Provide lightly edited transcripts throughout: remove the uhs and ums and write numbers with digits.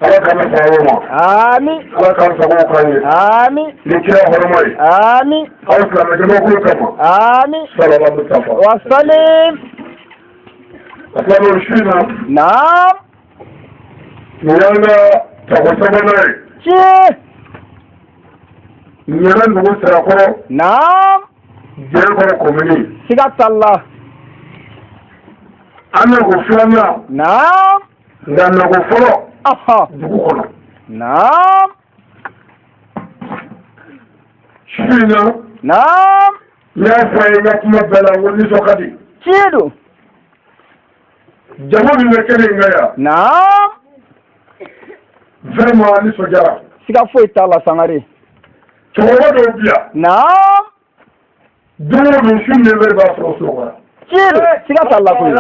Ala k'an bɛ sababu ma. Amin. Ala k'an sago k'an ye. Amin. Ni kira hɔrɔma ye. Amin. Aw silamɛjamakulu kama. Amin. Salala Mustafa. Wasalim. A silamɛw su in na. Naam. Nin y'an ka tako sabanan ye. Tiɲɛ. Ɲɛna dugu Sirakɔrɔ. Naam. Jɛkɔrɔ komini. Siga t'a la. An nako filanan. Naam. Nka nako fɔlɔ. Aha. Dugu kɔnɔ. Naam. Su in na. Naam. N y'a fɔ a ye n ka kuma bɛɛ la n ko nisɔn ka di. Tiɲɛ don. Jama min bɛ kɛnɛ in kan yan. Naam. Vraiment nisɔndiyara. Siga foyi t'a la Sangare. Cɛkɔrɔba dɔw bi yan. Naam. Don o don su 9 heures b'a sɔrɔ sunɔgɔ la. Tiɲɛ don. Siga t'a la koyi.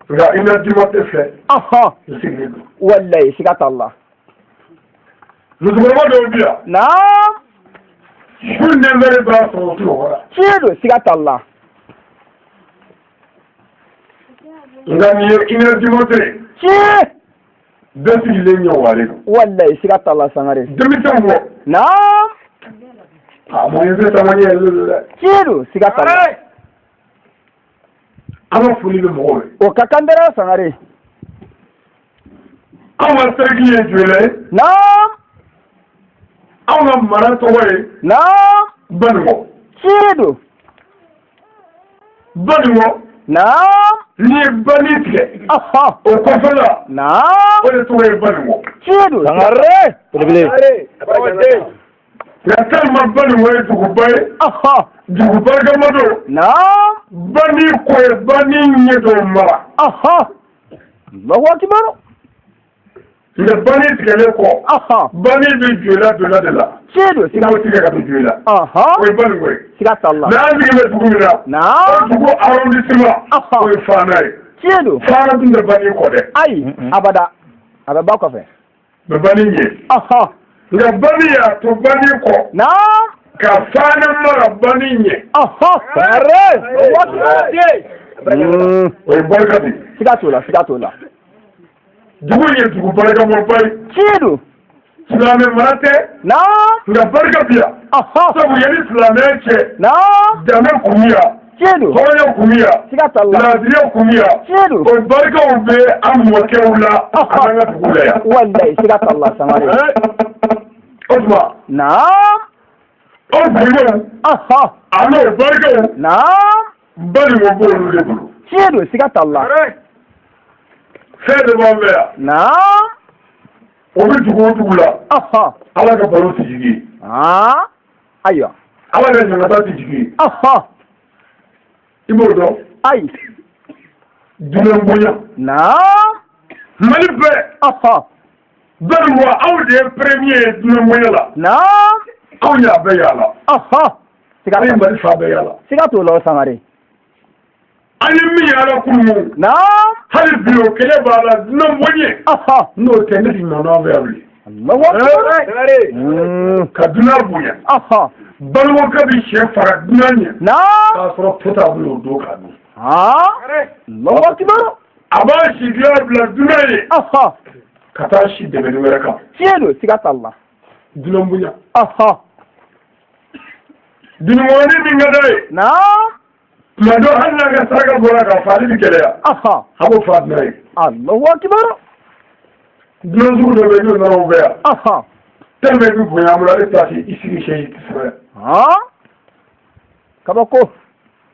Nka 1 heure du matin filɛ. Aha. N sigilen don. Walayi siga t'a la. Musokɔrɔba dɔw bi yan. Naam. Su 9 heures b'a sɔrɔ sunɔgɔ la. Tiɲɛ don siga t'a la. Nka nin ye 1 heure du matin ye. Tiɲɛ. Bɛɛ sigilen ɲɛ walen don. Walayi siga t'a la Sangare. Denmisɛnw bɔ. Naam. A mɔɲɛ tɛ caman ɲɛ yɛlɛ dɛ. Tiɲɛ don siga t'a la. An ka foli bɛ mɔgɔw ye. O ka kan dɛrɛ Sangare. Anw ka seriki ye Joyila ye. Naam. Anw ka mara tɔgɔ ye. Naam. Banikɔ. Tiɲɛ don. Banikɔ. Naam. N'i ye bani tigɛ. Aha. O kɔfɛla. Naam. O de tɔgɔ ye Banikɔ. Tiɲɛ don. Sangare. Belebele. Nka tellement Banikɔ ye duguba ye. Aha. Dugu barikama don. Naam. Bani kɔ ye bani ɲɛ dɔw mara. Aha. Allahu akbar. Nka bani tigɛlen kɔ. Aha. Bani bɛ Joyila donda de la. Tiɲɛ don I siga. b'o tigɛ ka don Joyila. Aha. O ye Banikɔ ye. Siga t'a la. Mais an sigi bɛ dugu min na. O Naam. dugu arrondissement. Aha. O ye Fana ye. Tiɲɛ don. Fana dun tɛ bani kɔ dɛ. Ayi. Abada. A bɛ ba kɔfɛ. Mɛ bani ɲɛ. Aha. Nka bani y'a to bani kɔ. Naam. Ka Fana mara bani ɲɛ. Aha. Sangare. O ye barika de ye. Siga t'o la siga t'o la. Dugu in ye dugu barikamaba ye. Tiɲɛ don. Silamɛ mara tɛ. Naam. Nka barika bi yan. Aha. Sabu yanni silamɛya cɛ. Naam. Danbe kun bɛ yan. Tiɲɛ don. Hɔrɔnya kun bɛ yan. Siga t'a la. Laadiriya kun bɛ yan. Tiɲɛ don. O barikaw bɛ an mɔkɛw la a n'an ka dugu la yan. Walayi siga t'a la Sangare. O tuma Naam. o bonyaw Aha. a n'o barikaw Naam. Banikɔ b'olu de bolo. Tiɲɛ don siga t'a la. Fɛn dɔ b'an fɛ yan. Naam. O bɛ dugu o dugu la. Aha. Ala ka balo tɛ jigin yen. Ah. Ayiwa. Ala ka ɲangata tɛ jigin yen. Aha. I b'o dɔn. Ayi. Dunan bonya. Naam. Mali bɛɛ. Aha. Banikɔ aw de ye premier ye dunan bonya la. Naam. Anw y'a bɛɛ yaala. Aha. Siga An ye t'a la. Mali fan bɛɛ yaala. Siga t'o la o Sangare. An ye min yaala kunun. Naam. Hali bi o kɛlɛ b'a la dunan bonya. Aha. N'o tɛ ne ti ɲɔgɔn an fɛ yan bilen. Allahu akbar. Ka dunan bonya. Aha. Balimakɛ bɛ sɛ faga dunan ɲɛ. Naam. K'a sɔrɔ to t'a bolo o don k'a dun. Ah. Allahu akbar. A b'a si dilan bila dunan ye. Aha. Ka taa si dɛmɛni wɛrɛ kan. Tiɲɛ don siga t'a la. Dunan bonya. Aha. Dunungɔni min ka d'a ye. Naam. Tuma dɔ hali n'a ka saraka bɔra k'a fa ale bɛ gɛlɛya. Aha. A b'o fa dunan ye. Allahu akbar. Dunan sugu dɔ bɛ yen n'o nana o bɛ yan. Aha. Tellement i bɛ bonya an bolo ale tɛ i sigi sɛ i tɛ sɛbɛn. Ah. Kabako.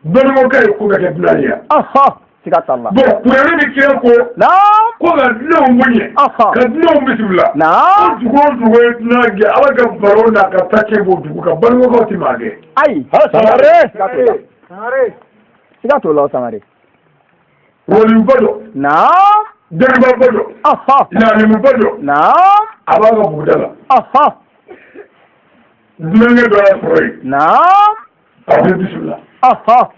Balimakɛ ye ko bɛɛ kɛ dunan ye yan. Aha. Siga t'a la. Bon kuranɛ ni kira ko. Naam. Ko ka dunanw bonya. Aha. Ka dunanw bisimila. Naam. Ko dugu o dugu ye dunan gɛn Ala ka baro n'a ka tacɛ b'o dugu kan balimakɛw tɛ maa gɛn. Ayi. Sangare. Siga t'o la. Siga t'o la o Sangare. Waliyuba dɔ. Naam. Dɔnnibaba dɔ. Aha. Laalimuba dɔ. Naam. A b'a ka buguda la. Aha. Dunankɛ dɔ y'a sɔrɔ yen. Naam. A bɛ bisimila. Aha.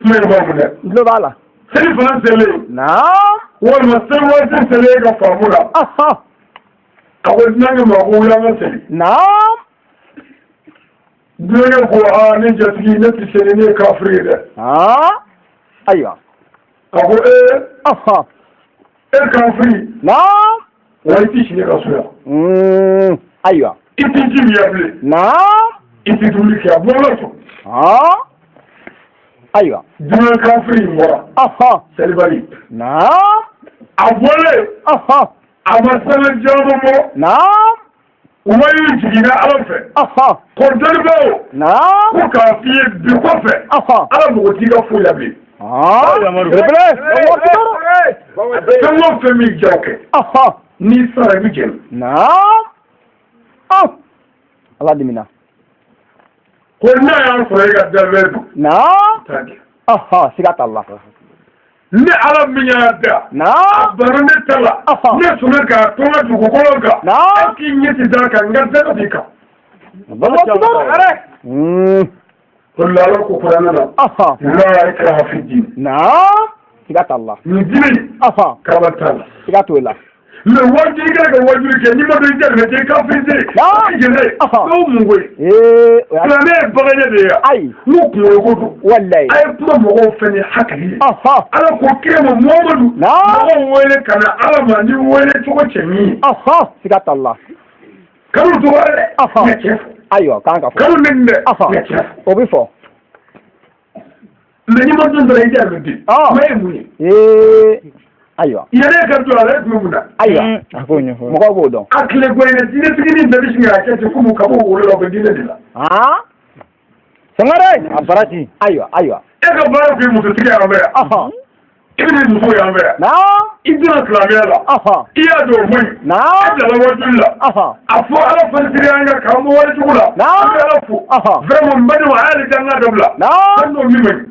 Kuma in b'a mun dɛ. N tulo b'a la. Seli fana selen. Naam. Walima seli waati selen ka faamu la. Aha. A ko dunankɛ ma ko wuli an ka seli. Naam. Dunankɛ ko aa ne jatigi ne tɛ seli ne ye kafiri ye dɛ. Ah. Ayiwa. A ko ee Aha. e kafiri. Naam. Wa i tɛ si ne ka so yan. Ayiwa. I tɛ ji min yan bilen. Naam. I tɛ dumuni kɛ a bɔra sɔn. Ayiwa. Dunan kafiri in bɔra. Selibali. Naam. A bɔlen. A ma sanga caman bɔ. Naam. Wayi jiginna Ala fɛ. Ko dɔnnibaaw. Naam. Ko k'a f'i ye bi kɔfɛ. Ala mago t'i ka foyi la bilen. Fɛn o fɛn min diya o kɛ. N'i sara i bɛ jɛni. Naam. Ala dimina. Ko n'a y'a sɔrɔ e ka danfɛn don. Naam. T'a kɛ. Siga t'a la. Ne Ala min y'a da. Naam. A banna ne ta la. Ne sɔnna k'a to n ka dugukolo kan. Naam. E k'i ɲɛ ti d'a kan n ka danga b'i kan. O la Ala ko kuranɛ na. La ikraha fi din. Naam. Siga t'a la. Nin diinɛ in. Kaba t'a la. Siga t'o la. Mais wajuli kɛra ka wajuli kɛ n'i ma don i jɛnɛ kɛ kafiri i jɛnɛ n'o mun ko ye. Silamɛ ye baganya de ye ayi. N'u kunkolo ko don. Walayi. A ye kuma mɔgɔw fɛ ni hakili ye. Ala ko kira ma Muhamadu. Mɔgɔw wele ka na Ala ma ni wele cogo cɛ min ye. Siga t'a la. Kanu dɔgɔyara dɛ. Nka tiɲɛ fɔ. Ayiwa k'an ka fɔ. Kanu nɛni dɛ. Nka tiɲɛ fɔ. O bɛ fɔ. Mais n'i ma don dɔrɔn i jɛnɛ den. Ma ye mun ye. Ayiwa. Yɛrɛ ka don a la e tun bɛ mun na. Ayiwa. A k'o ɲɛfɔ. Mɔgɔw b'o dɔn. A tile gɔyɛnɛ diinɛtigi bɛɛ bɛ sin k'a kɛ ten komi ka bɔ wolo la u bɛ diinɛ de la. Sangare. A barati. Ayiwa ayiwa. E ka baara kun ye musotigi y'an fɛ yan. I bɛ n'i muso y'an fɛ yan. Naam. I donna silamɛya la. I y'a dɔn o man ɲi. Naam. E bilala wajuli la. A fɔ Ala falisiri an kan k'an bɔ walejugu la. Naam. An bɛ Ala fo. Vraiment n badenw a y'ale da n ka dabila. Naam. Fɛn dɔ min man ɲi.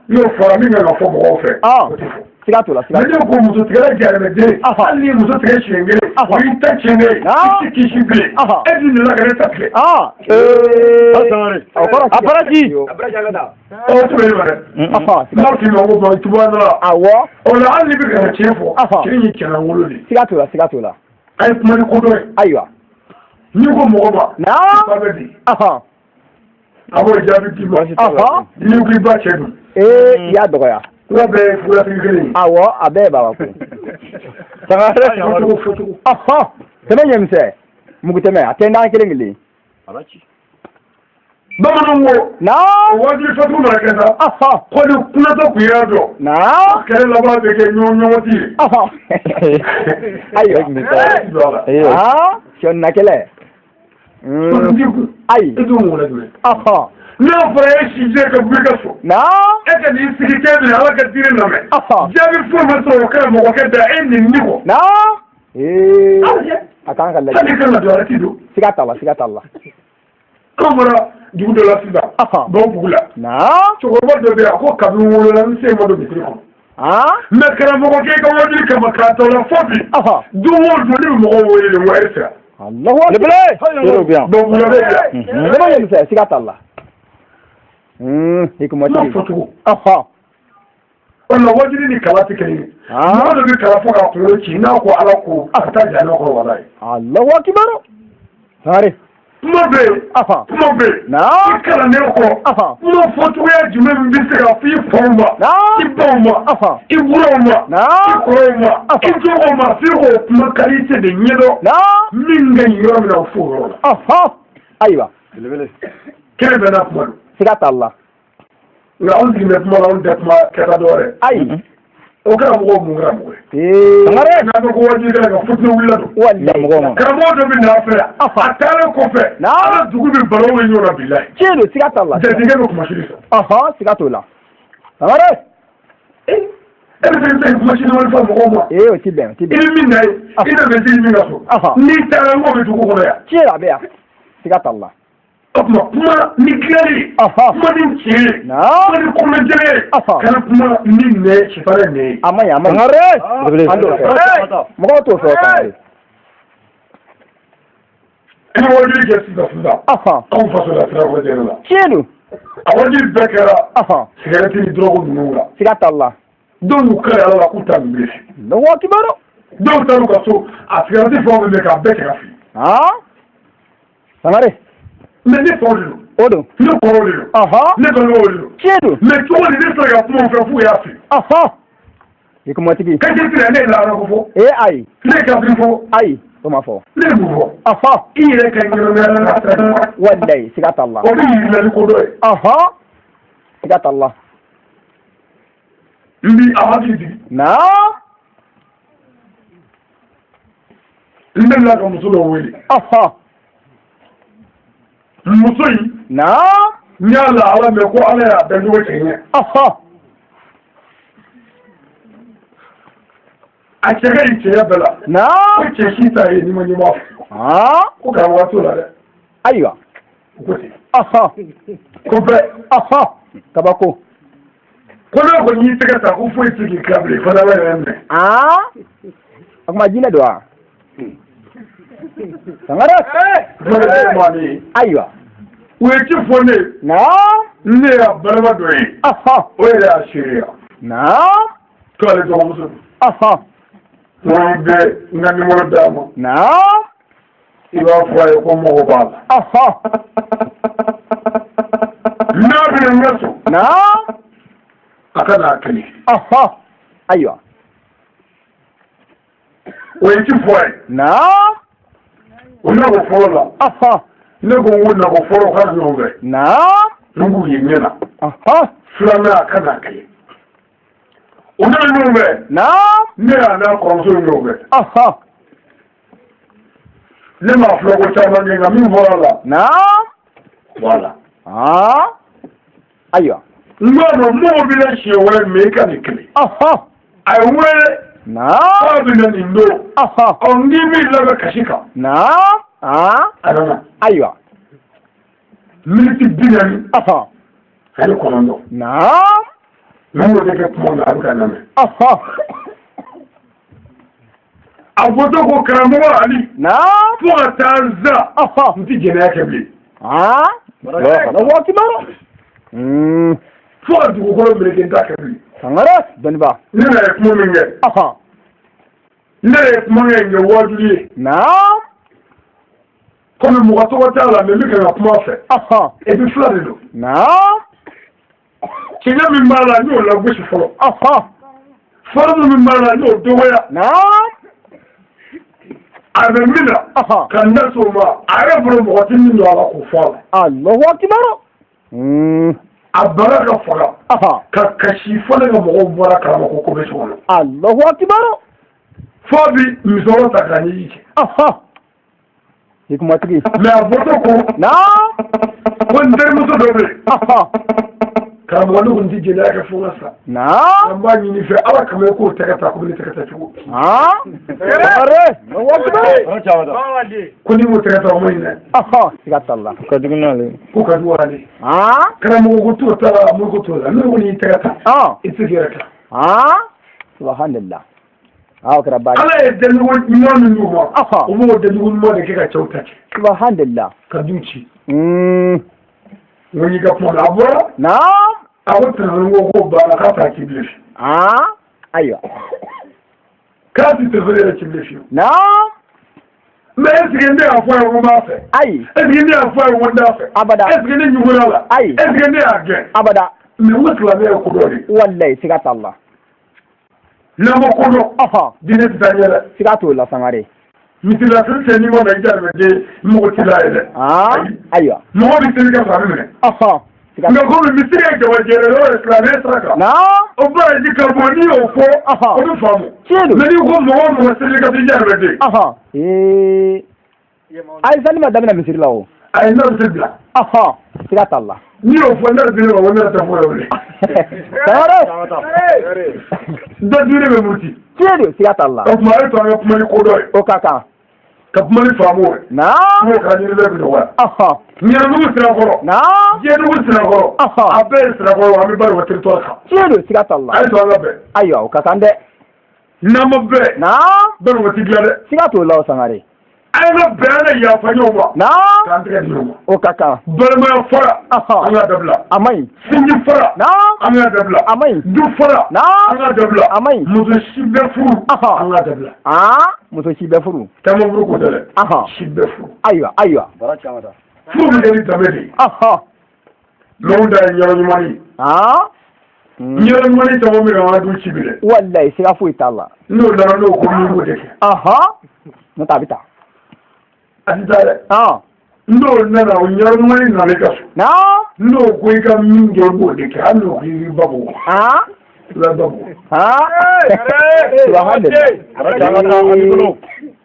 N'o fɔra min kan ka fɔ mɔgɔw fɛ. O tɛ fɔ. Siga t'o la siga. Ne ko muso tigɛla jarimɛden hali ni muso tigɛ siɲɛ kelen o y'i ta tiɲɛ ye i tɛ kisi bilen e dun nana ka ne ta tigɛ. A baraji. O tɛ bɛn ma dɛ. N b'a f'i ma ko bon tubabu nana. Awɔ. O la hali n'i bɛ ka tiɲɛ fɔ tiɲɛ ye cɛlankolon de ye. Siga t'o la siga t'o la. A ye kuma ni ko dɔ ye. Ayiwa. N'i ko mɔgɔ ma. Naam. I ba bɛ di. A b'o jaabi d'i ma. N'i ko i ba cɛ dun. I y'a dɔgɔya. Kura bɛɛ ye furatigi kelen ye. Awɔ a bɛɛ ye baba ko. Sangare. Fɔcogo fɔcogo. Tɛmɛ ɲɛmisɛn mugu tɛmɛ a tɛ n'an kelen kelen. Bamananw ko. Naam. O wajuli fɔcogo mana kɛ sa. Ko ni kunatɔ kun y'a dɔn. Naam. Kɛlɛ laban bɛ kɛ ɲɔgɔn ti ye. Ayiwa. Sɔnna kɛlɛ. Sɔnni kun. Ayi. E t'o mun la jumɛn. N'a fɔra e si jɛ ka bɔ i ka so. Naam. E ka n'i sigi k'e bɛna Ala ka diinɛ lamɛn. Jaabi foyi ma sɔrɔ o kɛra mɔgɔ kɛ da e nin kɔ. Naam. A kan ka lajɛ. Hali i kan ka don a la t'i don. Siga t'a la siga t'a la. An bɔra dugu dɔ la sisan. Bɔnbugu la. Naam. Cɛkɔrɔba dɔ bɛ yen a ko kabini n wolola n sen ma don misiri kɔnɔ. Mais karamɔgɔ k'e ka wajuli kama k'a tɔ la fo bi. Don o don ne bɛ mɔgɔw wele de ko sira. Alahu akbar. Bɔnbugu la bɛ yan. Tɛmɛ ɲɛmisɛn siga t'a la. Hikima tigi. Fɔcogo. O la wajuli ni kala tɛ kelen ye. Mɔgɔ dɔ bɛ kala fɔ k'a kunkolo ci n'a ko Ala ko a ka taa jahanama kɔnɔ walayi. Alahu akbar. Sangare. Kuma bɛ yen. Kuma bɛ yen. Naam. I kalannen kɔ. Kuma fɔcogoya jumɛn min bɛ se ka fɔ i faw ma. Naam. I baw ma. I buraw ma. Naam. I kɔrɔw ma. I dɔgɔw ma f'i k'o kuma qualité de ɲɛdɔn. Naam. Min ka ɲi yɔrɔ min na o f'o yɔrɔ la. Ayiwa. Kɛnɛ bɛɛ n'a kuma don. Siga t'a la. Nka anw sigilen bɛ kuma la anw tɛ kuma kɛta dɔ wɛrɛ. Ayi. O kɛra mɔgɔw mun kɛra mɔgɔ ye. Sangare. N'a bɛ ko wajibi kɛra ka futinɛ wulila don. Walayi. Karamɔgɔ dɔ bɛ n'a fɛ yan. A taalen kɔfɛ. Naam. Ala dugu bɛ balo bɛ ɲɔgɔn na bilayi. Tiɲɛ don siga t'a la. Jatigɛ bɛ kumasili sɔrɔ. Siga t'o la. Sangare. E bɛ se ka kumasili wali fɔ mɔgɔw ma. O ti bɛn o ti I bɛn. bɛ min na ye. I nana se min ka so. N'i taara n ko bɛ dugu kɔnɔ yan. Tiɲɛ don a bɛ yan. Siga t'a la. O tuma kuma ni tilali ye. Kuma ni tiɲɛ ye. Kuma ni kɔnɔjɛlen ye. Kana kuma ni nɛ sitanɛ nɛ ye. A ma ɲi a ma ɲi. An t'o fɛ. Mɔgɔw t'o fɛ o Sangare. I bɛ wajuli kɛ sisan sisan. Anw faso la sira wɛrɛ la. Tiɲɛ don. A wajuli bɛɛ kɛra. Sigarɛti ni dɔrɔgu ninnu la. Siga t'a la. Dɔw y'u kari Ala la k'u t'a min bilen. Alahu akibaru. Dɔw taar'u ka so a sigarɛti fɛn o fɛn bɛ k'a bɛɛ cɛ ka fili. Sangare. Mais ne faw de don. O don. Ne kɔrɔw de don. Ne balimaw de don. Tiɲɛ don. Mais cogo di ne sera ka kuma u fɛ f'u y'a fili. Hikumatigi. Kajɛ tɛ ne ye lahara ko fɔ. Ee ayi. Ne ye kafiri fɔ. Ayi. O ma fɔ. Ne ye mun fɔ? I yɛrɛ ka ɲɛnamaya la sira ɲuman. Walayi siga t'a la. O bɛ yir'i la ni ko dɔ ye. Siga t'a la. N bi a hakili jigin. Naam. N delila ka muso dɔ wele. Muso in. Naam. N y'a lahala mɛn ko Ala y'a dancogo cɛ ɲɛ. A cɛ ka ɲi cɛya bɛɛ la. Naam. Ko cɛ si t'a ye n'i ma ɲuman fɔ. Ko karamɔgɔ t'o la dɛ. Ayiwa. U ko ten. Ko bɛɛ. Kabako. Ko n'a kɔni y'i tɛgɛ ta ko foyi tɛ k'i tila bilen fo n'Ala yɛrɛ minɛ. A kuma jinɛ don wa? Sangare. Ayiwa. U ye ci fɔ ne ye. Naam. Ne y'a balima dɔ ye. O yɛrɛ y'a seereya. Naam. K'ale dɔgɔmuso don. N bɛ n ka nimoro d'a ma. Naam. I b'a fɔ a ye ko mɔgɔ b'a la. N'a bɛna n ka so. Naam. A ka n'a kelen. Ayiwa. O ye ci fɔ a ye. Naam. O nako fɔlɔ la. Ne ko n ko nako fɔlɔ ka na ɲɔgɔn fɛ. Naam. N k'u ye ɲɛ na. Filanan a ka n'a kelen. O nana ɲɔgɔn fɛ. Naam. Ne y'a n'a kɔrɔmuso ye ɲɔgɔn fɛ. Ne m'a filɛ ko caman kɛ nka min fɔra a la. Naam. Voilà. Ayiwa. N b'a dɔn mɔgɔ b'i la siɲɛ wɛrɛ mɛ i ka nin kelen. A ye wele. Naam. K'a bɛ na nin don. Ɔ n k'i b'i labɛn kasi kan. Naam. A nana. Ayiwa. Miniti 49. Naam. N b'o de kɛ kuma na a bɛ ka lamɛn. A fɔtɔ ko karamɔgɔ Ali. Naam. Fo ka taa n sa. N ti jɛnɛya kɛ bilen. Allahu akbar. Fo ka dugukolo meleke n t'a kɛ bilen. Sangare dɔnniba. Ne yɛrɛ ye kuma min kɛ. Ne yɛrɛ ye kuma kɛ nin ye waajuli ye. Naam. Komi mɔgɔ tɔgɔ t'a la mɛ n bɛ ka n ka kuma fɛ. Et puis fila de don. Naam. Tiɲɛ min b'a la n y'o lagosi fɔlɔ. Faramu min b'a la n y'o dɔgɔya. Naam. A bɛ min na. Ka n da s'o ma a yɛrɛ bolo mɔgɔ tɛ min don a la k'o fɔ a la. Allahu akbar. A bara ka faga. Ka kasi fo ne ka mɔgɔw bɔra kalama ko ko bɛ so kɔnɔ. Allahu akbar. Fo bi musɔrɔ ta k'a ɲɛji cɛ. Hikumatigi. Mɛ a fɔtɔ ko. Naam. Ko n terimuso dɔ bɛ yen. Karamɔgɔ ne kɔni ti jɛnɛya kɛ fo n ka sa. Naam. An b'a ɲini fɛ Ala kama i k'o tɛgɛ ta komi ne tɛgɛ ta cogo. Ko ni m'o tɛgɛ ta o ma ɲi dɛ. Siga t'a la. Ka jugu n'ale. Ko ka jugu ale. Karamɔgɔ ko t'o ta la mori ko t'o la ne kɔni y'i tɛgɛ ta. I tɛ se k'i yɛrɛ kila. Subhanallah. O kɛra baasi. Ala ye dancogo ɲuman min d'u ma. U b'o dancogo ɲuman de kɛ ka cɛw ta cɛ. Subhanallah. Ka du ci. N ko y'i ka kuma la a bɔra. Naam. A ko telefɔni ko ko banna k'a t'a ci bilen fiyewu. Ayiwa. K'a ti telefɔni yɛrɛ ci bilen fiyewu. Naam. Mais est ce que ne y'a fɔ a ye ko n b'a fɛ. Ayi. Est ce que ne y'a fɔ a ye ko n t'a fɛ. Abada. Est ce que ne ɲugula la. Ayi. Est ce que ne y'a gɛn. Abada. Mais n ko silamɛya ye ko dɔ de ye. Walayi siga t'a la. N'an ma ko dɔn. Diinɛ tɛ taa ɲɛ dɛ. Siga t'o la Sangare. Misila fɛn fɛn n'i ma na i jalimɛden mɔgɔ t'i la ye dɛ. Ayiwa. Mɔgɔ bɛ seli ka sɔrɔ a bɛ minɛ. Nka komi misiri ye jabajɛrɛ yɔrɔ ye silamɛya sira kan. Naam. O baraji ka bon n'i y'o fɔ. O bɛ faamu. Tiɲɛ don. Mɛ n'i ko mɔgɔ o mɔgɔ seli ka sɔrɔ i jalimɛden. Ayi sali ma daminɛ misiri la o. Ayi ne bɛ se bila. Siga t'a la. N'i y'o fɔ ne yɛrɛ tɛ ne ma ko ne yɛrɛ tɛ fɔ yɛrɛ bilen. Sangare. Dɔ duuru bɛ muruti. Tiɲɛ don siga t'a la. O tuma a ye to an ka kuma ni ko dɔ ye. O ka kan. Ka kuma ni faamu ye. Naam. N'o kɛra ɲinibɛ bɛ nɔgɔya. Ɲɛnɛdugu sirakɔrɔ. Naam. Diɲɛdugu sirakɔrɔ. A bɛɛ ye sirakɔrɔ an bɛ ba de territoire kan. Tiɲɛ don siga t'a la. A ye to an ka bɛn. Ayiwa o ka kan dɛ. N'an ma bɛn. Naam. Bɛn o ti dilan dɛ. Siga t'o la o Sangare. A ye ka bɛn an ka yafa ɲɔgɔn ma. Naam. K'an tɛgɛ di ɲɔgɔn ma. O ka kan. Balimaya fara. An ka dabila. A ma ɲi. Sinji fara. Naam. An ka dabila. A ma ɲi. Du fara. Naam. An ka dabila. A ma ɲi. Muso si bɛɛ furu. An ka dabila. Muso si bɛɛ furu. Caman furu ko tɛ dɛ. Si bɛɛ furu. Ayiwa ayiwa. Furu bɛ kɛ ni danbe de ye. Mɛ anw ta ye ɲɔgɔn ɲuman ye. Ɲɛnamani caman bɛ ka an du ci bi dɛ. Walayi siga foyi t'a la. N'o nana n'o ko min b'o de kɛ. N'o tɛ a bɛ taa. A tɛ taa dɛ. N'o nana o ɲɛnamani nana i ka so. N'o ko i ka min kɛ i b'o de kɛ hali n'o ko i b'i ba bugɔ. I b'a ba bugɔ.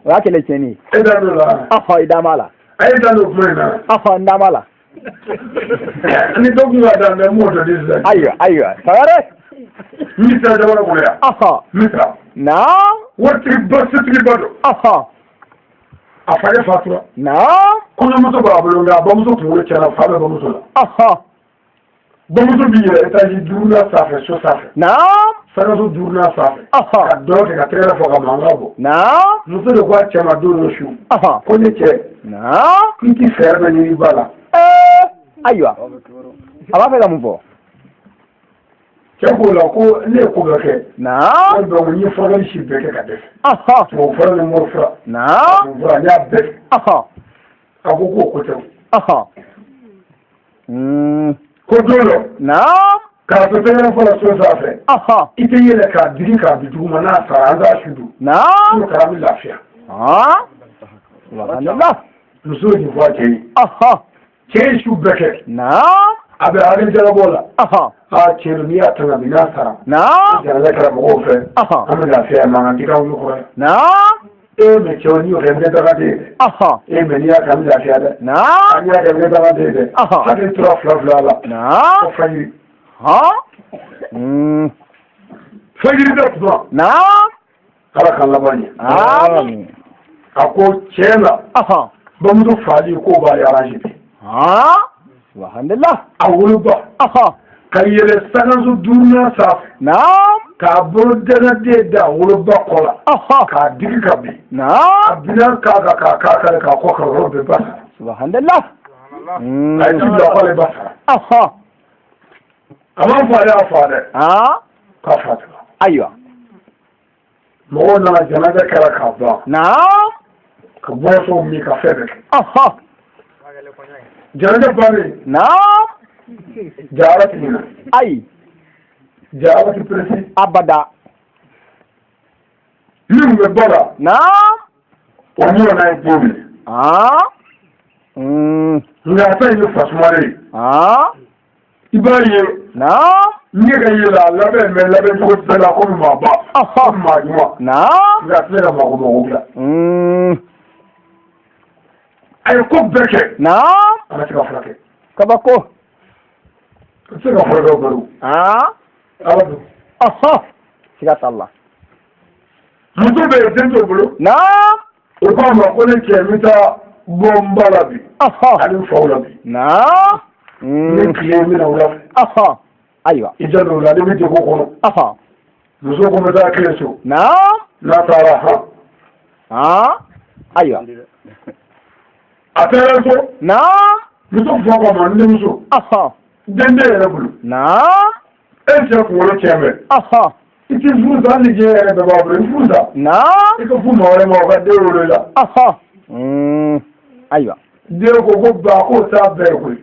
O y'a kɛlɛ tiɲɛni ye. E da don la. I da b'a la. A ye da don kuma in na. N da b'a la. Ni dɔ kun ka da n m'o dɔn sisan. Ayiwa ayiwa Sangare. Misira jamana kɔnɔ yan. Misira. Naam. Waritigiba setigiba don. A fakɛ fatura. Naam. Kɔɲɔmuso b'a bolo nka a bamuso kunkolo tiɲɛna fa bɛ bamuso la. Bamuso b'i yɛlɛ etazi duurunan sanfɛ so sanfɛ. Naam. Sankaso duurunan sanfɛ. Ka dɔn kɛ ka tɛgɛrɛ fɔ ka mankan bɔ. Naam. Muso de ko a cɛ ma don dɔ su. Ko ne cɛ. Naam. K'i ti fɛɛrɛ dɔ ɲini i ba la. Ayiwa a b'a fɛ ka mun fɔ. Cɛ k'o la ko ne ye ko bɛɛ kɛ. Naam. Donc n ye furakɛli si bɛɛ kɛ ka dɛsɛ. Tubabu fura ni mori fura. Naam. Tubabu fura n y'a bɛɛ kɛ. A ko k'o ko tɛ. Ko don dɔ. Naam. K'a to tɛgɛrɛ fɔ la so sanfɛ. I tɛ yɛlɛ k'a digi k'a bin duguma n'a sara an t'a su dun. Naam. N'o kɛra an bɛ lafiya. Muso ye nin fɔ a cɛ ye. Cɛ ye su bɛɛ kɛ. Naam. A bɛ hakili jagabɔ la. Aa cɛ don n'i y'a ta ka bin n'a sara. Naam. Jaraja kɛra mɔgɔw fɛ. An bɛ lafiya mankan tɛ k'anw kɔrɔ yan. Naam. E mɛ cɛw n'i y'o kɛ n bɛ daga den ye dɛ. E mɛ n'i y'a kɛ an bɛ lafiya dɛ. Naam. An y'a kɛ n bɛ daga den ye dɛ. Hakili tora fila fila la. Naam. Ko fajiri. Fajiri bɛ tuma. Naam. Ala k'an laban ɲɛ. Amiin. A ko tiɲɛ la. Bamuso faali k'o b'ale arrange bi. Alhamdulillah. A woloba. Ka yɛlɛ sankaso duurunan sanfɛ. Naam. K'a bolo danaden da woloba kɔ la. K'a digi ka bin. Naam. A binna k'a kan k'a k'a kan k'a kɔ kan yɔrɔ bɛɛ ba sara. Subhanallah. A ye ci bila k'ale ba sara. A ma fɔ ale y'a fa dɛ. K'a fatura. Ayiwa. Mɔgɔw nana janaja kɛra k'a ban. Naam. Ka bɔsɔnw min ka fɛn bɛɛ kɛ. Janaja bannen. Naam. Jara ti ɲinɛ. Ayi. Jara ti pressé. Abada. Min bɛ ba la. Naam. O ɲɔgɔnna ye den minɛ. Nka a ta in ye fasumalen ye. I b'a ye. Naam. N ye ka yɛlɛ a labɛn mɛ labɛn cogo bɛɛ la komi maa ba. Komi maa ɲuman. Naam. Nka a tɛ se ka mako mako dilan. A ye ko bɛɛ kɛ. Naam. A ma se ka furakɛ. Kabako. A tɛ se ka furakɛ o baro. Ala don. Siga t'a la. Muso bɛ yen den t'o bolo. Naam. O k'a ma ko ne cɛ n bɛ taa bɔ n ba la bi. Ani n faw la bi. Naam. Ni tile n bɛna wula fɛ. Ayiwa. I janto o la ne bɛ degun kɔnɔ. Muso ko n bɛ taa kile so. Naam. N'a taara han. Ayiwa. A taara so. Naam. Muso fa ko a ma n denmuso. Den tɛ yɛrɛ bolo. Naam. E cɛ kunkolo tiɲɛ bɛ. I t'i furu sa hali ni diɲɛ yɛrɛ bɛɛ b'a bolo i furu sa. Naam. I ka furu maa wɛrɛ ma o ka den wolo i la. Ayiwa. Den ko ko ba k'o t'a bɛɛ ye koyi.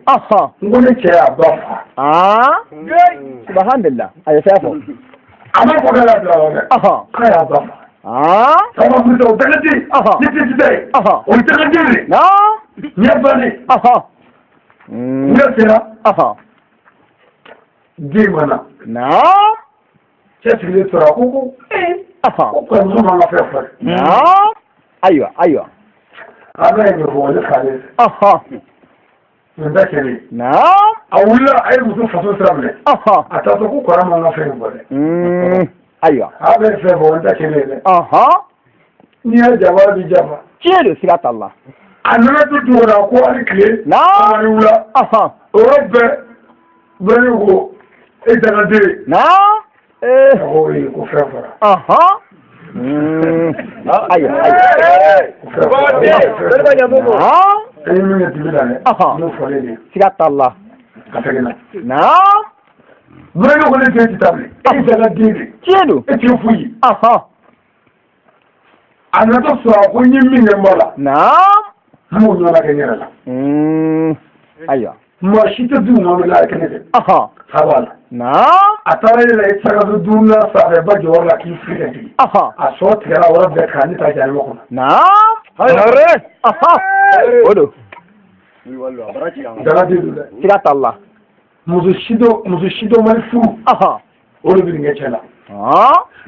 N ko ne cɛ y'a ba fa. Subhanallah. A ye fɛn fɔ. A ma fɔ k'a y'a bila la dɛ. K'a y'a ba fa. Sama furu sa o tɛ den. Ne tɛ ti ye. O ye tɛgɛ den de. Naam. Ɲɛ bannen. Ɲɛ sera. Den ma na. Naam. Cɛ sigilen tora ko ko ee. Ko kɔrɔmuso man ka fɛn furakɛ. Naam. Ayiwa ayiwa. A bɛ nin fɔ ne falen. Nin tɛ kelen ye. Naam. A wulila a ye muso faso sira minɛ. A taatɔ ko kɔrɔ man ka fɛn in bɔ dɛ. Ayiwa. A bɛ fɛn fɔ nin tɛ kelen ye dɛ. N'i y'a jafa b'i jafa. Tiɲɛ don siga t'a la. A nana to dugu la ko hali tile. Naam. A ni wula. O yɔrɔ bɛɛ bɛɛ ko e dangaden. Naam. A ko ee ko fɛn fɔra. Ayiwa ayiwa. Ko fɛn fɔra. E ye min kɛ dibi la dɛ. N'o fɔlen de ye. Siga t'a la. A seginna. Naam. Burankɛ ko ne den tɛ taa bilen. E dangaden de. Tiɲɛ don. E tɛ foyi ye. A natɔ sɔrɔ a ko n ye min kɛ n ba la. Naam. N m'o ɲɔgɔnna kɛ n yɛrɛ la. Ayiwa. Maa si tɛ du maa min la kɛnɛ dɛ. Fa b'a la. A taara yɛlɛ i saga duuru la sanfɛ ba jɔyɔrɔ la k'i fili ka jigin. A sɔ tigɛra yɔrɔ bɛɛ kan ne taa jahanama kɔnɔ. O don. Dala den don dɛ. Siga t'a la. Muso si dɔ mali furu. O de bɛ nin kɛ cɛ la.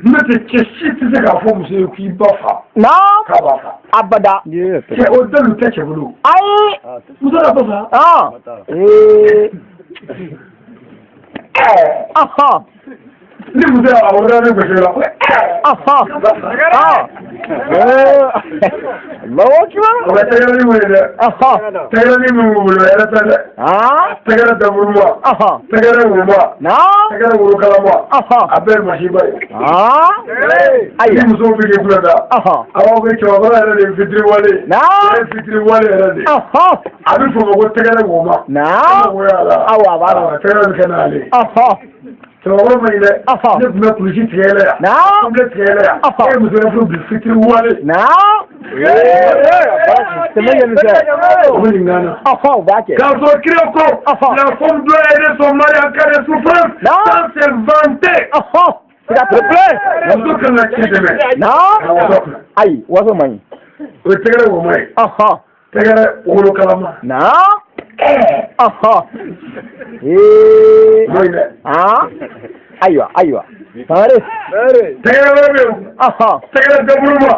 N'o tɛ cɛ si tɛ se k'a fɔ muso ye k'i ba fa. K'a b'a fa. Abada. Cɛ o dalu tɛ cɛ bolo. Ayi. Muso la ba fa. Ni muso y'a woro ne gosi la. Allahu akbar. O bɛ tɛgɛrɛ ni mun ye dɛ. Tɛgɛrɛ ni mun b'u bolo yɛrɛ tɛ dɛ. Tɛgɛrɛ daburuma. Tɛgɛrɛ woma. Tɛgɛrɛ worokalama. A bɛɛ ye masiba ye. Ni musow bɛ k'i kulo da. A b'a fɔ ko cɛkɔrɔba yɛrɛ de ye fitiriwale. O ye fitiriwale yɛrɛ de ye. A bɛ fɔ o ma ko tɛgɛrɛ woma. Awɔ a b'a la. Tɛgɛrɛ bɛ kɛ n'ale ye. Cɛkɔrɔba ma ɲi dɛ. Ne tun bɛ kulusi tigɛ yɛlɛ yan. Kɔnbilen tigɛ yɛlɛ yan. E ye muso yɛrɛ furu bi fitiriwale. O bɛ nin kan na. O b'a kɛ. K'a sɔrɔ kira ko. La femme doit aider son mari en cas de souffrance. Sans se vanter. Muso kan ka cɛ dɛmɛ. Ka waso kunna. Ayi waso man ɲi. O ye tɛgɛrɛ woma ye. Tɛgɛrɛ wolokalama. N'o ye dɛ. Ayiwa ayiwa. Sangare. Tɛgɛrɛ wɛrɛ bɛ yen. Tɛgɛrɛ daburuma.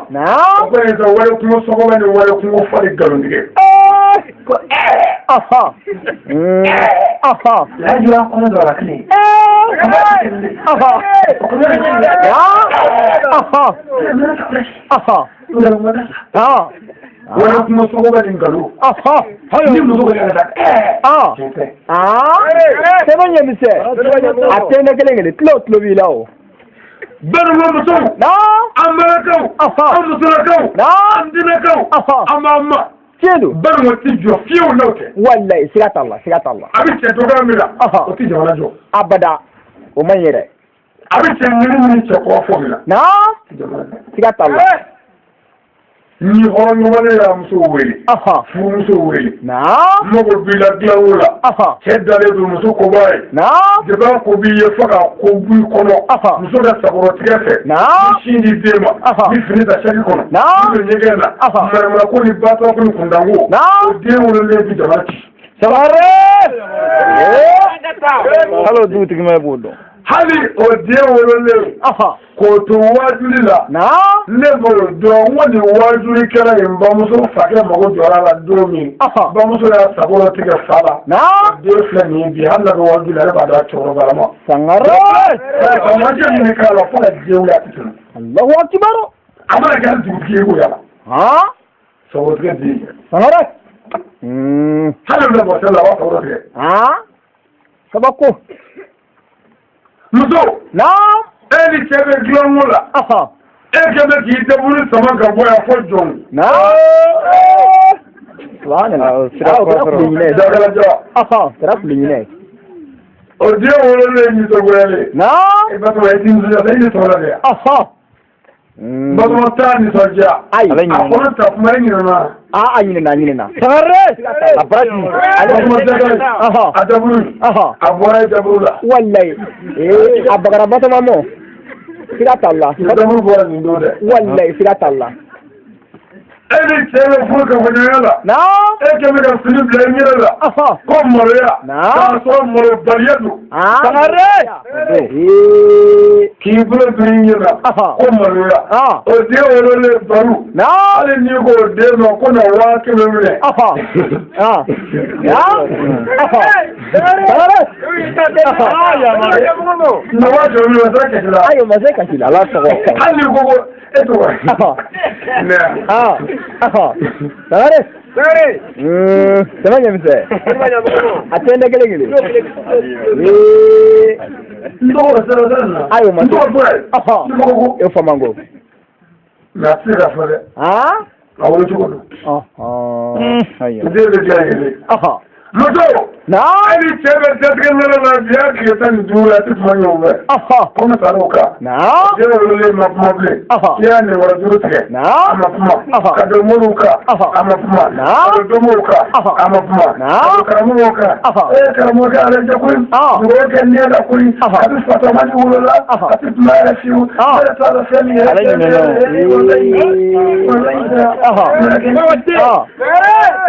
O kɔni sa wale kungo sɔgɔma ni wale kungo fali nkalon tigɛ. Lajura kɔnɔ dɔ la kelen. Wale kungo sɔgɔma ni nkalon. Ni muso kɔni ka taa. Tiɲɛ tɛ. Sɛbɛn ɲɛ misɛn. A tɛ ne kelen kelen tulo tulo b'i la o. Bɛnba musow. An balakaw. An musolakaw. An diinɛkaw. An b'an ma. Tiɲɛ don. Bɛnba ti jɔ fiyewu n'aw tɛ. Walayi siga t'a la siga t'a la. A bɛ cɛ dɔgɔya min la. O tɛ jamana jɔ. Abada o man ɲi yɛrɛ. A bɛ cɛ ɲini ni cɛ kɔrɔ fɔ min la. Siga t'a la. Ni hɔrɔn ɲuman y'a muso wele. Furumuso wele. Mago b'i la dilanko la. Cɛ dalen don muso koba ye. Jaba ko b'i ye fo ka ko b'i kɔnɔ. Muso ka sakɔrɔtigɛ fɛ. Ni sin di den ma. Ni fini ta saki kɔnɔ. Ni don ɲɛgɛn na. Maramarako ni batɔko ni kundanko. O den wololen bi jamana ci. Sangare. Hali o dugutigi ma b'o dɔn. Hali o den wololen. K'o to waajuli la. Ne b'o dɔn n ko nin waajulikɛla in bamuso fakɛ mago jɔra a la don min. Bamuso y'a sakɔrɔ tigɛ fa la. Den filɛ nin ye bi hali n'a bɛ waajuli la ale b'a dɔn a cɛkɔrɔba ma. Sangare. Ka min k'a la fo ka diɲɛ wuli a tɛ tɛmɛ. Allahu akbar. A mana kɛ hali dugutigi ye k'o yala. Sakɔrɔ tigɛ den. Sangare. Hali o bɛ bɔ seli la a b'a sakɔrɔ tigɛ. Kabako. Muso. E ni cɛ bɛ dilanko la. E kɛ bɛ k'i daburu sama ka bɔ yan fo jɔn. Subhanallah. O kɛra kulu ɲinɛ ye. Dakala. Kɛra kulu ɲinɛ ye. O den wololen nisɔngoyalen. E Batoma e ti nisɔndiya sa e nisɔndiya de. Batoma t'a nisɔndiya. Ayi. A kɔnɔ ta kuma e ɲinɛna. A ɲinɛna a ɲinɛna. Sangare. A baraji. Batoma dakala. A daburu. A bɔra e daburu la. Walayi. A bagara Batoma mɔ. Siga t'a la. Daburu bɔra nin don dɛ. Walayi siga t'a la. E ni cɛ bɛ furu kafoɲɔgɔnya la. E kɛ bɛ ka fini bila i ɲɛrɛ la. Ko maloya. K'a sɔrɔ malobaliya don. Sangare. K'i bolo don i ɲɛ la. Ko maloya. O den wololen baro. Hali n'i ko o den ma ko na 500 minɛ. Sangare. Na 500 minɛ o sera kasi la. Ayi o ma se kasi la. Ala sago. Hali n'i ko ko e tɔgɔ. Sangare. Sɛbɛn ɲɛ misɛn. A tɛ ne kelen kelen. N tɔgɔ sera sera na. Ayi o ma se. N tɔgɔ fɔ ye. N tɔgɔ ko. E fa man ko. Mɛ a tɛ se ka fɔ dɛ. A wolo cogo don. Ayiwa. Den bɛ diya yɛrɛ. Muso. Hali cɛ bɛ datigɛ nɔnɔ la bi y'a tile 15 la a tɛ kuma ɲɔgɔn fɛ. Kɔnɔ taara o kan. Den wololen ma kuma bilen. I y'a nɛgɛkɔrɔ juru tigɛ. A ma kuma. Ka don moriw kan. A ma kuma. Ka don donbow kan. A ma kuma. Ka don karamɔgɔw kan. Ee karamɔgɔkɛ ale jɛ koyi. Dugawu kɛ ne la koyi. A bɛ fatɔma ni wolola. A tɛ kuma yɛrɛ fiyewu. Ne yɛrɛ t'a dɔn fɛn min yɛrɛ.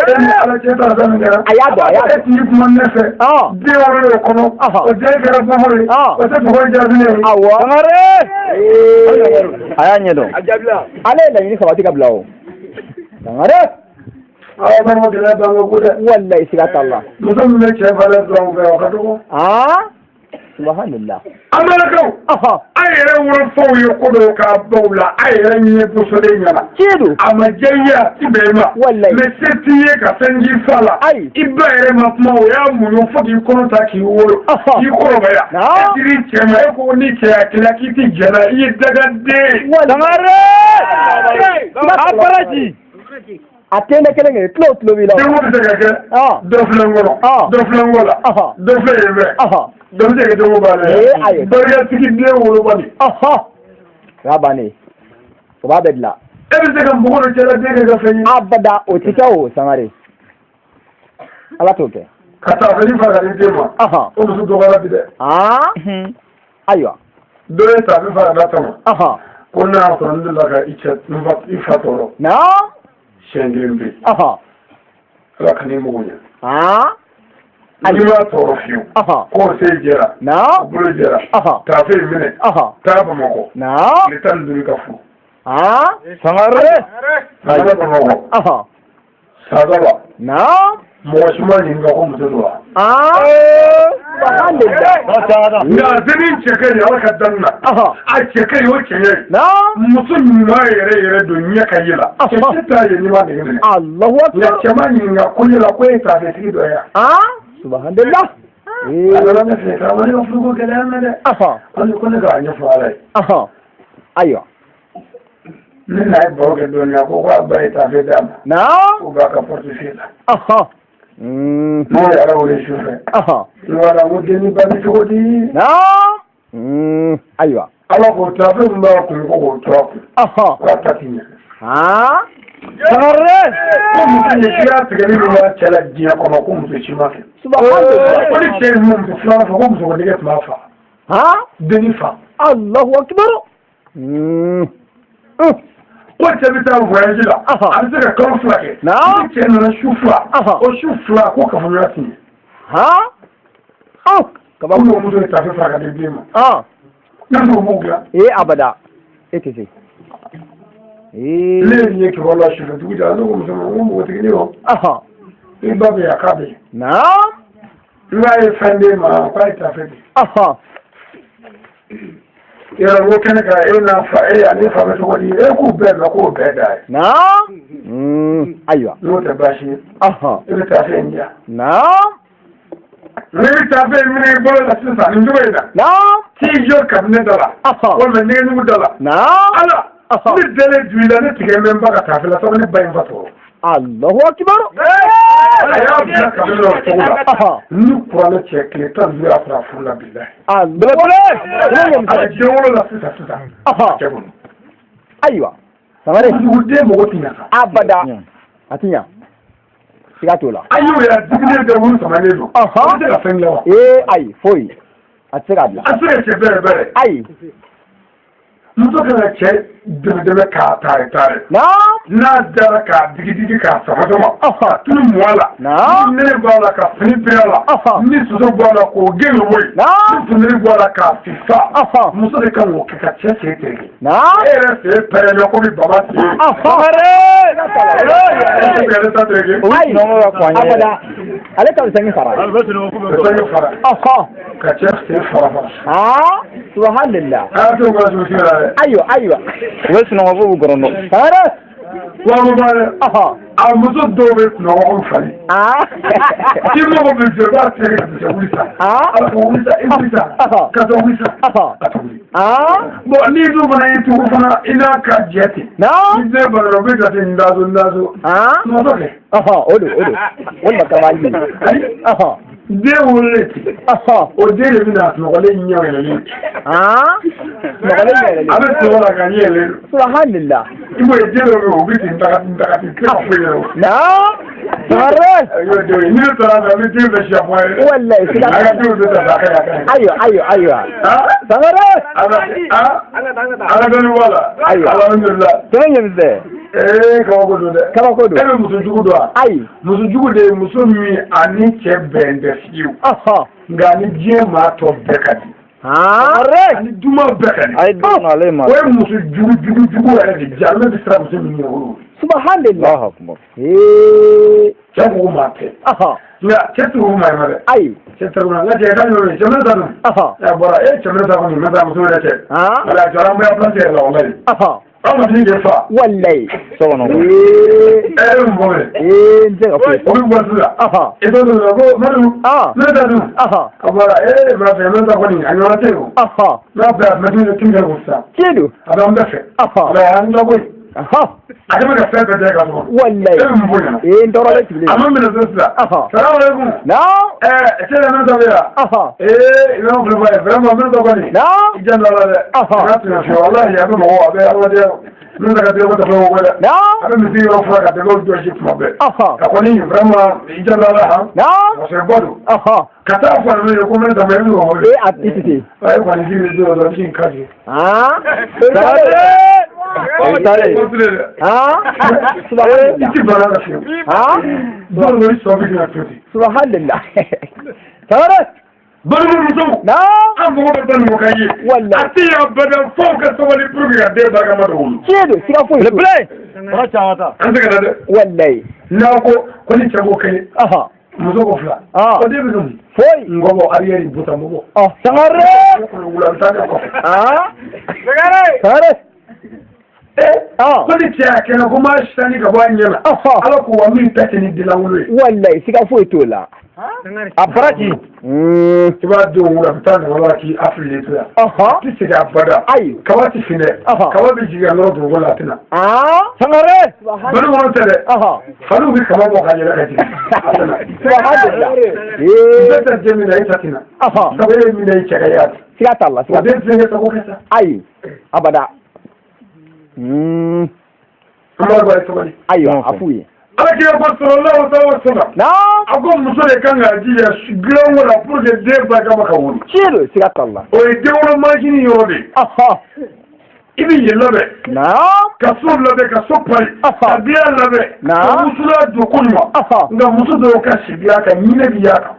E ni ala cɛ t'a dɔn min kɛra. A y'a dɔn, a y'a dɔn. E tun kuma ne fɛ. Den wolola o kɔnɔ. O den kɛra bɔbɔ ye. O tɛ bɔgɔ jaabi ne ye. Awɔ. Sangare. A y'a ɲɛdɔn. Ale ye laɲini sabati ka bila o. Sangare. Aw b'a fɔ gɛlɛya b'an kan ko dɛ. Walayi siga t'a la. Muso min bɛ cɛ valeur dɔn anw fɛ o ka dɔgɔ. Subhanallah. An balakaw. An yɛrɛ wolofaw ye ko dɔw k'a baw la a yɛrɛ ɲɛ bosolen ɲɛna. Tiɲɛ don. A ma diya i ye a ti bɛn i ma. Walayi. Mais se t'i ye ka fɛn k'i fa la. Ayi. I ba yɛrɛ ma kuma o y'a muɲu fo k'i kɔnɔ ta k'i wolo. K'i kɔrɔbaya. E dir'i cɛ ma e ko ni cɛ y'a kɛlɛ k'i ti jɛn n'a ye i ye dagaden. Sangare. A baraji. A tɛ ne kelen kelen tulo tulo b'i la. Denko bɛ se ka kɛ. Dɔ filɛ n kɔnɔ. Dɔ filɛ n kɔ la. Dɔ filɛ yen fɛ. Dɔ bɛ se ka kɛ denko bannen ye. Barikatigi den wolobali. O y'a bannen ye. O b'a bɛɛ dilan. E bɛ se ka mɔgɔ dɔ cɛla den kɛ ka fɛn ye. Abada o tɛ kɛ o Sangare. Ala t'o kɛ. Ka taa fɛn fa ka di den ma. O muso dɔgɔyara bi dɛ. Ayiwa. Dɔ ye taafe fa ka d'a ta ma. Ko ne y'a sɔrɔ n delila ka i cɛ i fa tɔɔrɔ. Siɲɛ kelen bɛ yen. Ala ka n'i mago ɲɛ. N'i m'a tɔɔrɔ fiyewu. K'o sen jɛra. O bolo jɛra. Taafe in minɛ. Taa Bamakɔ. Tile 15 ka furu. Sangare. A nana Bamakɔ. Sada la. Mɔgɔ si ma ɲininka ko muso don wa. Nka a dennin cɛ ka ɲi Ala ka danni na. A cɛ ka ɲi o cɛ ye. Muso ɲuman yɛrɛ yɛrɛ don ɲɛ ka ye la. Cɛ si t'a ye n'i ma nege minɛ. Nka cɛ ma ɲininka ko ne la ko e ye taafetigi dɔ ye wa. Subhanallah. A nana ne fɛ karamɔgɔ ne ka furuko gɛlɛya mɛ dɛ. Ko ne k'a ɲɛfɔ Ala ye. Ayiwa. Ne n'a ye baro kɛ dɔɔnin a ko k'a ba ye taafe d'a ma. K'o b'a ka portefeuille la. Ne ye Ala wele su fɛ. N ko Ala ko den ba bɛ cogo di. Ayiwa. Ala ko taafe min b'a kun ko k'o to a kun. K'a ta ti ɲɛ. Sangare. Ko muso ye k'i y'a tigɛli min b'a cɛ la diɲɛ kɔnɔ ko muso si ma kɛ. Ko ni cɛ ye muso filanan fɔ ko muso ko nege tun b'a fa. Denni fa. Allahu akbar. Ko cɛ bɛ taa voyage la a bɛ se ka kalo 2 kɛ. Ni cɛ nana su 2 o su 2 ko kafoɲɔgɔnya ti ɲɛ. Ko n'o muso ye taafe fara ka di den ma. Ne bɛ se k'o dilan. Ee abada e tɛ se. Ne ye nin ye kibaru la sufɛ dugu jɛra ne ko muso ma n ko npogotiginin o. I ba bɛ yan k'a bɛ yen. N k'a ye fɛn d'e ma k'a ye taafe di. Yɔrɔ ko kɛnɛ kan e n'a fa e ani fa bɛ cogo di e k'u bɛɛ mɛn k'o bɛɛ da ye. Ayiwa. N'o tɛ baasi ye. E bɛ taafe in di yan. Ne bɛ taafe in minɛ i bolo la sisan nin cogo in na. T'i jɔ kabinɛ da la. Walima nɛgɛnugu da la. Ala ne dalen ju i la ne tigɛ bɛ n ba ka taafe la sabu ne ba in fa tɔɔrɔ. Allahu akbar. A y'a bila kabinɛ la o cogo la. Ni kuranɛ cɛ tile 15 y'a sɔrɔ a furu la bilahi. Belebele. A bɛ den wolo la sisan sisan. Cɛ bolo. Ayiwa. Sangare. Duguden mɔgɔ ti ɲa sa. Abada. A ti ɲa. Siga t'o la. A y'o yɛrɛ dumuni bɛɛ wolo samanen don. O bɛ se ka fɛn dilan wa. Ee ayi foyi. A tɛ se k'a dilan. A tɛ se ka cɛ bɛrɛ bɛrɛ. Ayi. Muso kana cɛ dɛmɛ dɛmɛ k'a taare taare. N'a dara k'a digi digi k'a sama sama. Ka tulu mɔ a la. Ni nɛnɛ b'a la ka fini biri a la. Ni soso b'a la k'o gɛn ka bɔ yen. Ni funteni b'a la k'a fifa. Muso de kan k'o kɛ ka cɛ sen tereke. E yɛrɛ sen pɛrɛnna komi baba sen. Ale ta tereke. Ayi abada. Ale ta bɛ sange fara. Bɛ sange fara. Ka cɛ sen fara fara. Subhanallah. A y'a to ka dugutigi la dɛ. Ayiwa ayiwa. U bɛ sunɔgɔ f'u b'u gɔrɔndɔ. Sangare. Wa dɛ. A muso dɔw bɛ sunɔgɔ ko fali. K'i mago bɛ jɔ i b'a tigɛ ka dɛsɛ wuli sa. Ala ko wuli sa i wuli sa. Ka taa wuli sa. Ka taa wuli. Bon n'i dun fana y'i tugu fana i n'a ka jɛ ten. Ni den banana o bɛ jate n dazo n dazo. Sunɔgɔ kɛ. O don o don. Walima kaba yi. Ayi. Den wololen ten. O den de bɛna sunɔgɔlen ɲɛ yɛlɛlen. Sunɔgɔlen ɲɛ yɛlɛlen. A bɛ sunɔgɔ la ka ɲɛ yɛlɛlen. Subhanallah. I b'o ye den dɔ bɛ yen o bɛ ten daga ten tile ka foyi yɛrɛ o. Naam. Sangare. Ni ne taara fɛ n bɛ den bɛɛ siya fɔ a ye. Wallahi siga. A ka denw bɛ taa a ka ɲi a ka ɲi. Ayiwa ayiwa ayiwa. Sangare. Ala dɔnni b'a la. Ayiwa. Alhamdulillah. Tɛmɛ ɲɛmisɛn. Ee kabako don dɛ. Kabako don. E bɛ muso jugu dɔn wa? Ayi. Muso jugu de ye muso min a ni cɛ bɛn tɛ fiyewu. Nka ni diɲɛ maa tɔ bɛɛ ka di. Ani duman bɛɛ ka di. A ye den ale ma. O ye muso jugu jugu jugu yɛrɛ de diya ale bɛ siran muso min ɲɛ o y'o ye. Subhanallah. Allahu akbar. Ee. Cɛ ko ko maa tɛ. Nka cɛ tɛ ko maa ye ma dɛ. Ayi. Cɛ tɛ ko maa nka cɛ ka ɲɔ ye cɛ ta dun. A bɔra e cɛ ta kɔni n bɛ taa muso yɛrɛ cɛ. Wala a jɔra an bɛ place yɛrɛ la walayi. Aw ma den de fa. Walayi. So kɔnɔ. Ee. E bɛ mun fɔ mɛ? Ee n tɛ ka foyi. O bɛ bɔ sisan. E t'o dɔn ko Madu. Ne ta dun. A bɔra ee ma fɛ ne ta kɔni a ɲɔgɔn tɛ yen o. N'a fɛ a mɛtiri de tun kɛ ko sisan. Tiɲɛ don. A b'an bɛɛ fɛ. Wala an ka bɔ yen. A bɛ ka fɛn bɛɛ kɛ ka sɔrɔ. Walayi. E bɛ mun fɔ ɲɛna? Ee n tɔɔrɔ bɛ sigilen. A ma minɛ so sisan. Salamu aleykum. Naam. Cɛ de ta bɛ yan. Ee i b'a fɔ ye vraiment ne ta kɔni. Naam. I janto a la dɛ. N'a tun fɛ walayi a bɛ mɔgɔ a bɛ adamadenya. N'o tɛ ka den ko tɛ fɛn ko dɛ. Naam. A bɛ misi yɔrɔ fura ka dɛgɛw jɔsi tuma bɛɛ. A kɔni vraiment i janto a la han. Naam. Parce que ba don. Ka taa fɔ ninnu ye ko ne ta bɛ e bɛ mɔgɔ wele. Ee a ti ti. A ye kɔni k'i bɛ don dɔ i ka di. Subhanallah. I ti bana la fiyewu. Dɔw bɛ sɔn bɛ ka to ten. Subhanallah. Sangare. Balimamusow. Naam. An mago bɛ balimamukɛ ye. Walayi. A tɛ yan bada fo ka sabali pour que ka den barikama dɔ wolo. Tiɲɛ don siga foyi. Le blé. An tɛ ka na dɛ. Walayi. N'aw ko ko ni cɛ ko kelen. Muso ko fila. O den bɛ kɛ mun? Foyi. Ngɔbɔ arrière butan bɔ. Sangare. Wula bɛ taa ne kɔfɛ. Sangare. Ko ni cɛ y'a kɛnɛ ko maa sani ka bɔ a ɲɛ la. Ala ko wa min ta tɛ ni denlankolon ye. Walayi siga foyi t'o la. A baraji. I b'a denw wolo a bɛ taa nɔgɔ la k'i a fililen to yan. A tɛ segin a bada. Ayi. Kaba tɛ fin dɛ. Kaba bɛ jigin ka nɔrɔ dugukolo la a tɛ na. Sangare. Balo kɔnɔ tɛ dɛ. Faliw bɛ kaba bɔ ka yɛlɛ ka jigin. A tɛ na. Subhanallah. I bɛ taa den min na e ta tɛ na. Sabu e ye min na i cɛ ka y'a ten. Siga t'a la. O den tɛ se ka sago kɛ sa. Ayi. Abada. An b'a dɔn a ye sabali. Ayiwa a f'u ye. Ala kira ko sallallahu alaihi wa sallam. Naam. A ko muso de kan ka jija dilanko la pour que den barikama ka wolo. Tiɲɛ don siga t'a la. O ye denwolo mansin yɔrɔ de ye. I bɛ yen labɛn. Naam. Ka so labɛn ka so pari. Ka dilan labɛn. Naam. Ka wusula don ko ɲuman. Nka muso dɔw ka si dilan kan ɲinɛ bɛ y'a kan.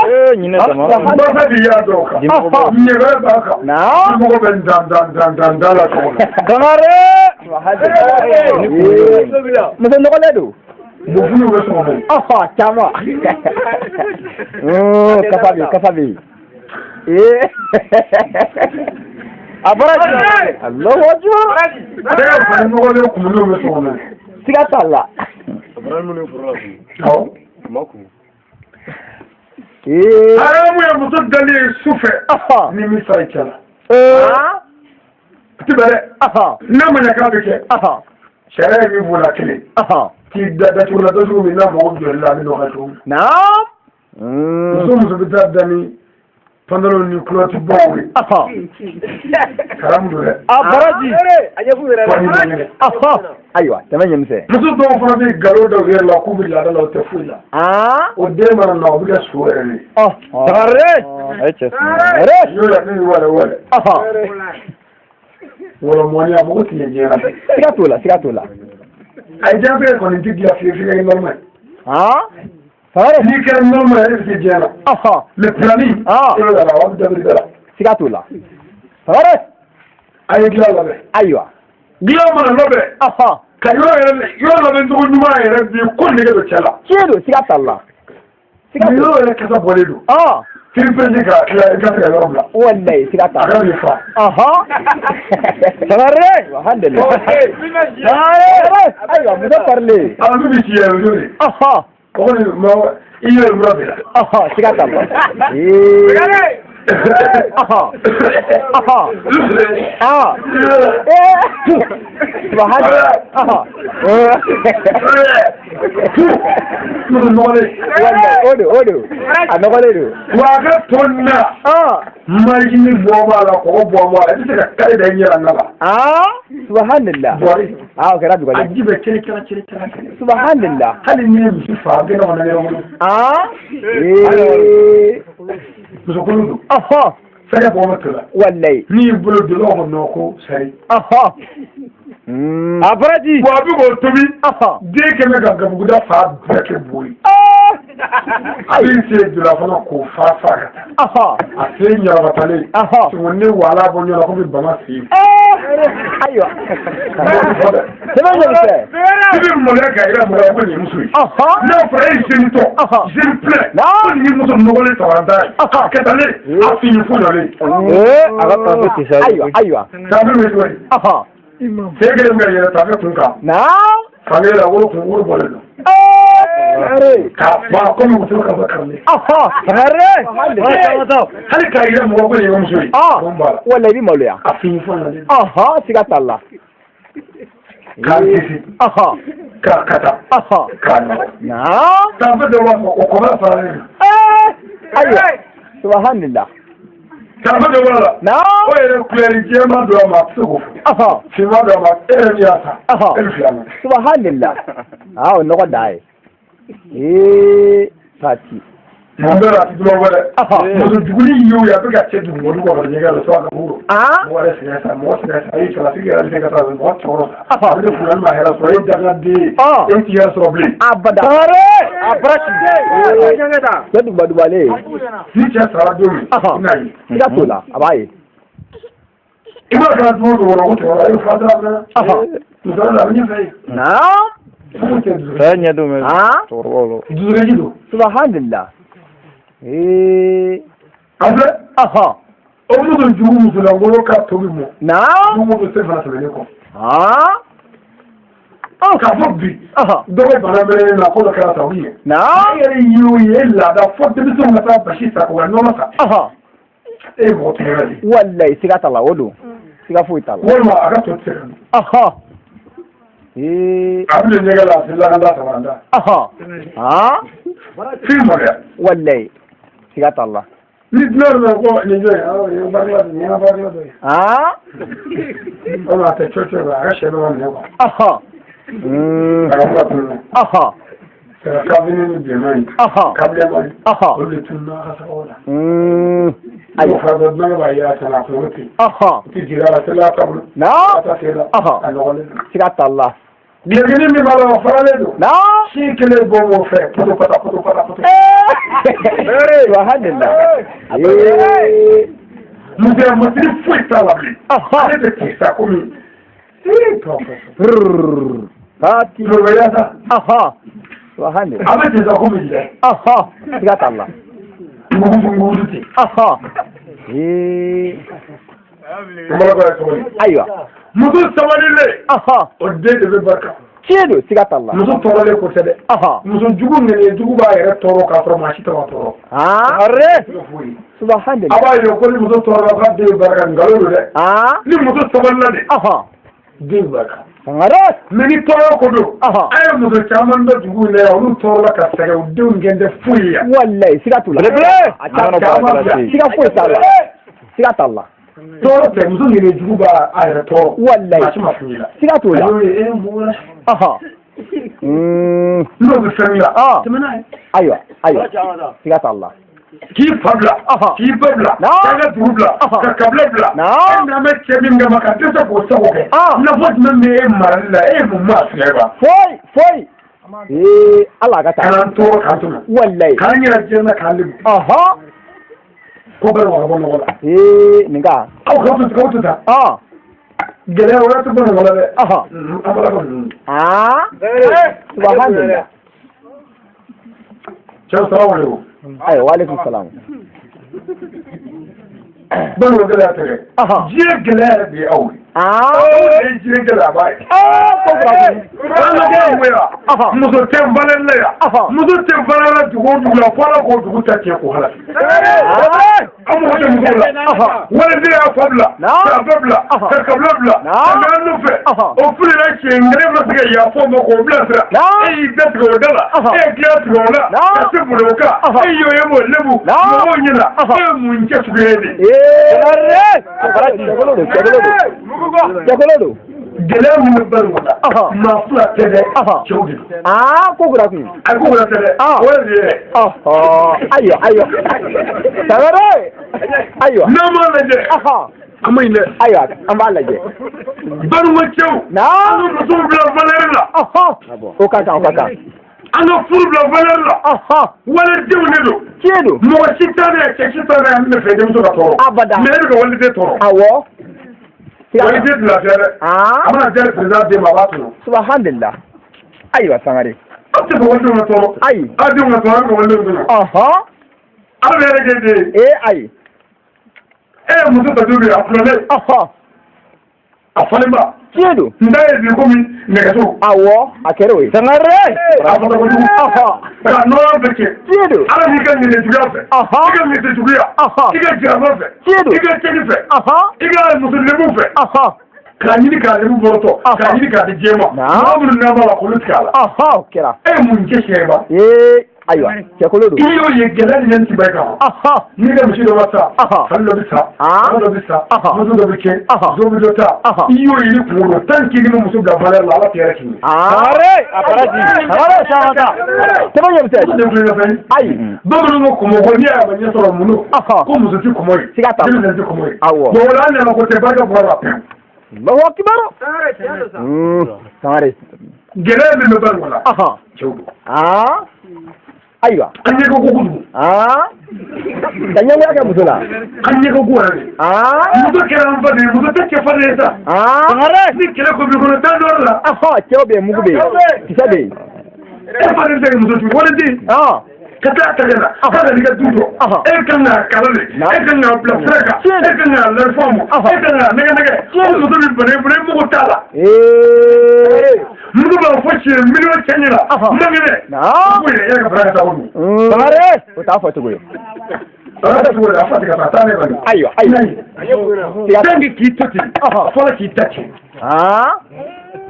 Ee ɲinɛ dama. Basa bɛ y'a dɔw kan. Ɲɛgɛn b'a kan. Naam. Mɔgɔ bɛ dan dan dan dan dan la cogo min. Sangare. Muso nɔgɔlen don. Bofiniw bɛ sɔgɔma. Caman. Kasa bɛ yen kasa bɛ yen. Ee. A baraji. Allahu akbar. Ale ka fani nɔgɔlen kumulenw bɛ sɔgɔma. Siga t'a la. Awɔ. Ee. Haramu ye muso dalen ye su fɛ. Ni min sa i cɛ la. A tɛ bɛn dɛ. N'a ma ɲɛ k'a bɛ kɛ. Sariya ye min fɔ la kelen. K'i da datugu la datugu min n'a mago jɔli la a bɛ nɔgɔya cogo min. Naam. Muso bɛ taa da ni pantalon ni culotte baw ye. Haramu don dɛ. A baraji. Fani man kɛnɛ. Ayiwa tɛmɛ ɲɛmisɛn. Muso dɔw fana bɛ nkalon da u yɛrɛ la k'u bɛ laada la o tɛ foyi la. O den mana na o bɛ kɛ so yɛrɛ de ye. Sangare. A ye cɛ sigi. Y'o la ne ye wale wale. Wɔlɔmɔni a mago tɛ ɲɛ diɲɛ la. Siga t'o la siga t'o la. A ye diɲɛlatigɛ kɔni tɛ dilan fiyewu f'i ka kɛ normal ye. N'i kɛra normal ye e bɛ se diɲɛ na. Mais pilani. E bɛ la a bɛ dabiri da la. Siga t'o la. A ye dilan labɛn. Ayiwa. Dilan mana labɛn. Ka yɔrɔ yɛrɛ yɔrɔ labɛn cogo ɲuman yɛrɛ bi ko nege don cɛ la. Tiɲɛ don siga t'a la. Siga t'o la. Yɔrɔ yɛrɛ kasa bɔlen don. Kiri ka tila i ka se ka yɔrɔ bila. Walayi siga t'a la. A kana nin fa. Sangare. Alhamdulillah. Sangare. Ayiwa muso parilen. A min bɛ ci yɛrɛ o y'o de. O kɔni ma i yɛrɛ mura b'i la. Siga t'a la. Subhanallah. Muso nɔgɔlen. Wallahi o don o don. A nɔgɔlen don. Wa a ka to na. Majini bɔ b'a la, kɔgɔ bɔ b'a la, i bɛ se ka kari da i ɲɛ la. Subhanallah. Buwari. O kɛra dugalen. A ji bɛ kelen kelen kelen kelen. Subhanallah. Hali n'i ye misi fa, a bɛ na ɲɔgɔn bolo. Muso kolon don. Fɛngɛ bɔ bɛ to la. Wallahi. N'i y'i bolo don dɔw ko non ko sari. A baraji. Wa a bɛ k'o tobi. Den kɛmɛ ka gabuguda fa bɛɛ kɛ bo ye. A b'i se jula fana k'o fa fa ka taa. A se ɲarabatalen. Ne wala bɔ ɲɔgɔn na komi bama sen. Ayiwa. Sɛbɛn ɲɛ bɛ. I bɛ maloya k'a yira mɔgɔ la ko nin ye muso ye. N'a fɔra e ye jeune tɔ. Jeune plein. Ko nin ye muso nɔgɔlen tabaranta ye. A kɛtalen. A fini fonyalen. A ka tafe tɛ sa. Ayiwa ayiwa. Tafe bɛ cogo di? Sen kelen bɛ ka yɛlɛ tafe kun kan. Fankelen la woro kun woro bɔlen don. K'a fa komi muso ka bɔ karalen. Hali k'a yira mɔgɔ ko nin ye muso ye. Mun b'a la? Wala i bɛ maloya. A fini fonyalen. Siga t'a la. K'a disi. K'a kata. K'a nɔgɔ. Tafe dɔw b'a fɔ o kɔfɛ faralen don. Ayiwa. Subhanallah. Tafe dɔ b'a la. O yɛrɛ kulɛri jɛman don a ma, a tɛ se k'o fɔ. Finman don a ma, e yɛrɛ min y'a ta. E bɛ fili a ma. Subhanallah. O nɔgɔ da ye. Fati. Mun bɛ la a tɛ dɔrɔn wɛrɛ. Muso juguni y'o ye a bɛ ka cɛ dugu olu kɔnɔ ɲɛgɛn la so a ka woro. Mɔgɔ yɛrɛ sɛgɛn sa, mɔgɔ sɛgɛn sa, a ye cɛlasigi yɛrɛ bɛ se ka taa mɔgɔ cɛkɔrɔ sa. A bɛ fulani ma hɛrɛ sɔrɔ, e ye dangaden ye. E t'i yɛrɛ sɔrɔ bilen. Abada. A baraji. Cɛ duguba dubalen. Ni cɛ sara don min, i n'a ye. Siga t'o la, a b'a ye. I b'a kɛra dugu o dugu kɔnɔ ko cɛkɔrɔba e fa dara bila. Muso la a bɛ ɲɛfɛ ye. Saya ɲɛ don mɛ. Cɛkɔrɔbaw la. Dusukasi don. Subhanallah. A filɛ. O muso jugu musolankolon ka tobi mɔ. Don o don se fana tɛmɛnen kɔ. K'a fɔ bi. Dɔ bɛ bana mɛnɛ na ko dɔ kɛra tan o ye. E yɛrɛ y'o ye laada fo denmisɛnw ka taa basi san k'u ka nɔnɔ san. E ye mɔgɔ tɔɔrɔ de ye. Walayi siga t'a la o don. Siga foyi t'a la. Walima a ka to tɛ se ka dun. A bɛ ɲɛgɛn la a tɛ lakanda sabaranda. F'i maloya. Walayi siga t'a la. Ni dunan nana ko nin jɔn ye, awɔ nin ye baarakɛla dɔ ye, nin ye baarakɛla dɔ ye. Walima a tɛ cɔ cɔ a ka sɛ dɔ minɛ quoi. A ka fura tununa. Kabini ni bilenman ye. Kabilenman ye. Olu de tununa a ka sagaw la. Ayiwa fara dɔ dunan b'a yira a la a kunkolo ten. O tɛ jigin a la teliya t'a bolo. A t'a sen la. A nɔgɔlen don. Siga t'a la. Gɛrɛgɛrɛ min b'a la o faralen don. Si kelen bɔ o fɛ poto pata poto pata poto. Subhanallah. Musoya masiri foyi t'a la bilen. Ale bɛ ten sa komi. Fati. Lobɛya sa. Subhanallah. A bɛ ten sa komi lɛ. Siga t'a la. Ngugu ten. Ayiwa. Muso sabalilen. O den de bɛ barika. Tiɲɛ don, siga t'a la. Muso tɔɔrɔlen ko tɛ dɛ. Muso jugu ŋɛniɲɛ jugu b'a yɛrɛ tɔɔrɔ k'a sɔrɔ maa si t'a tɔɔrɔ. Subhanallah. A b'a ye ko ni muso tɔɔrɔla k'a den bɛ barika, nkalon don dɛ. Ni muso sabalila de. Den bɛ barika. Mais ni tɔɔrɔ ko don. A ye muso caman dɔ dugu in na yan, olu tɔɔrɔla ka sɛgɛn, u denw gɛn tɛ foyi ye yan. Walayi siga t'u la. A caman siga foyi t'a la. Siga t'a la. Tɔɔrɔ tɛ, muso ŋɛniɲɛ jugu b'a yɛrɛ tɔɔrɔ. Walayi. Maa si ma f'i ɲɛna. Siga t'o la. A y'o ye, e mɔgɔ la. N'o bɛ fɛn la. Tɛmɛ n'a ye. Ayiwa ayiwa. Siga t'a la. K'i fa bila. K'i ba bila. K'a ka dugu bila. Ka kabila bila. E nana bɛ cɛ min kama ka dɛsɛ k'o sago kɛ. Nafa jumɛn bɛ e marali la, e ye mun maa filɛ wa? Foyi foyi. Ala ka taa. K'an tɔɔrɔ k'an tɔmɔ. Walayi. K'an yɛrɛ diɲɛ na k'an lebu. Ko bɛɛ ka bɔ nɔgɔ la. Nin ka. Aw k'aw to k'aw to tan. Gɛlɛya wɛrɛ tɛ bɔ nɔgɔ la dɛ. An bala ka ninnu. Subhanallah. Cɛw salamu aleykum. Ayiwa waaleykum salam. Bamanan gɛlɛya tɛ dɛ. Diɲɛ gɛlɛya yɛrɛ de ye aw ye. Aw de ye diɲɛ gɛlɛyaba ye. Ko fura. An ka kɛ. Muso tɛ valeur la yan. Muso tɛ valeur la dugu o dugu la fo Ala k'o dugu ta tiɲɛ k'o halaki. An mago tɛ musow la. Waliden y'a fa bila. K'a ba bila. Ka kabila bila. Ka taa nɔfɛ. O filila siɲɛ kelen ma se ka yafa o ma k'o bilasira. E y'i da tigɛ o da la. E ye tila tigɛ o la. Ka se bolo o kan. E y'o ye m'o lebu. Mɔgɔw ɲɛna. E ye mun cɛ sugu ye de. Cɛkolo don. Gɛlɛya min bɛ balo la. Maa fila tɛ dɛ. Cɛw de don. Aa ko kura kun. A ko kura tɛ dɛ. O de ye. Ayiwa ayiwa. Sangare. Ayiwa. N'an m'a lajɛ. A ma ɲi dɛ. Ayiwa an b'a lajɛ. Balima cɛw. An ka musow bila valeur la. O ka kan o ka kan. An ka furu bila valeur la. Walidenw de don. Tiɲɛ don. Mɔgɔ si t'a la cɛ si t'a la min bɛ fɛ denmuso ka tɔɔrɔ. Abada. Mais e bɛ ka waliden tɔɔrɔ. Awɔ. Waliden tɛ lafiya dɛ. A mana diya président den ma a b'a tɔɔrɔ. Subhanallah. Ayiwa Sangare. Aw tɛ fɛ walidenw ka tɔɔrɔ. Ayi. Aw denw ka tɔɔrɔ aw bɛ ka walidenw tɔɔrɔ. Ala bɛ hɛrɛ kɛ den ye. Ee ayi. E ye muso ta duuru ye a filɛlen. A falenba. Tiɲɛ don. N da ye bi komi nɛgɛso. Awɔ a kɛra o ye. Sangare. A fɔra kojugu. Ka nɔrɔ bɛɛ cɛ. Tiɲɛ don. Ala n'i ka ŋɛnɛ juguya fɛ. I ka ŋɛnɛ juguya. I ka jirama fɛ. Tiɲɛ don. I ka cɛni fɛ. I ka muso lebu fɛ. K'a ɲini k'a lebu bɔrɔtɔ. K'a ɲini k'a di diɲɛ ma. Mɔgɔ minnu n'a b'a la k'olu tigɛ a la. O kɛra. E ye mun kɛ siyɛ ba. Ee ayiwa cɛkolo don. I y'o ye gɛlɛya ni ɲɛni ti ba kan. N'i ka misi dɔ ma sa. Fali dɔ bɛ sa. Fali dɔ bɛ sa. Muso dɔ bɛ tiɲɛ. Zo bɛ dɔ ta. I y'o ye ni kunkolo don tant que n'i ma muso bila valeur la Ala tɛ hɛrɛ k'i ye. Sangare a baraji. Sangare sangata. Tɛmɛ ɲɛ bɛ se. Ayi. Bamananw ko kɔmɔ ko n'i y'a ɲɛ sɔrɔ mun don. Ko muso tɛ kɔmɔ ye. Siga t'a la. Denmisɛnnin tɛ kɔmɔ ye. Awɔ. Bon o la an nana ko tɛ barika bɔra la pewu. Allahu akbar. Sangare. Gɛlɛya min bɛ balo la. Cɛw don. Ayiwa. An ɲɛ ko kojugu. Ka ɲɛngoya kɛ muso la. An ɲɛ ko ko yɛrɛ de. Muso kɛra an fa de ye muso tɛ cɛ fa de ye sa. Sangare. Ni kɛlɛ ko b'i kɔnɔ taa dɔ la. Cɛw bɛ yen mugu bɛ yen kisɛ bɛ yen. E fa de bɛ se ka muso tugu waliden. Ka taa ta ka na k'a ka n'i ka du jɔ. E kan k'a kalan de. E kan k'a bila sira kan. E kan k'a lafaamu. E kan k'a nɛgɛ nɛgɛ. O muso bɛ bana i bolo i mago t'a la. Muso b'a fɔ siɲɛ miliyɔn cɛ ɲɛna. Mankɛnɛ. Ko yɛrɛ e ka fara ka taa o dun. Sangare. O t'a fɔ cogo ye. A fɔ cogo ye a fa tigɛ ka taa ne bani. Ayiwa ayiwa. Tant que k'i to ten. Fɔlɔ k'i ta tiɲɛ.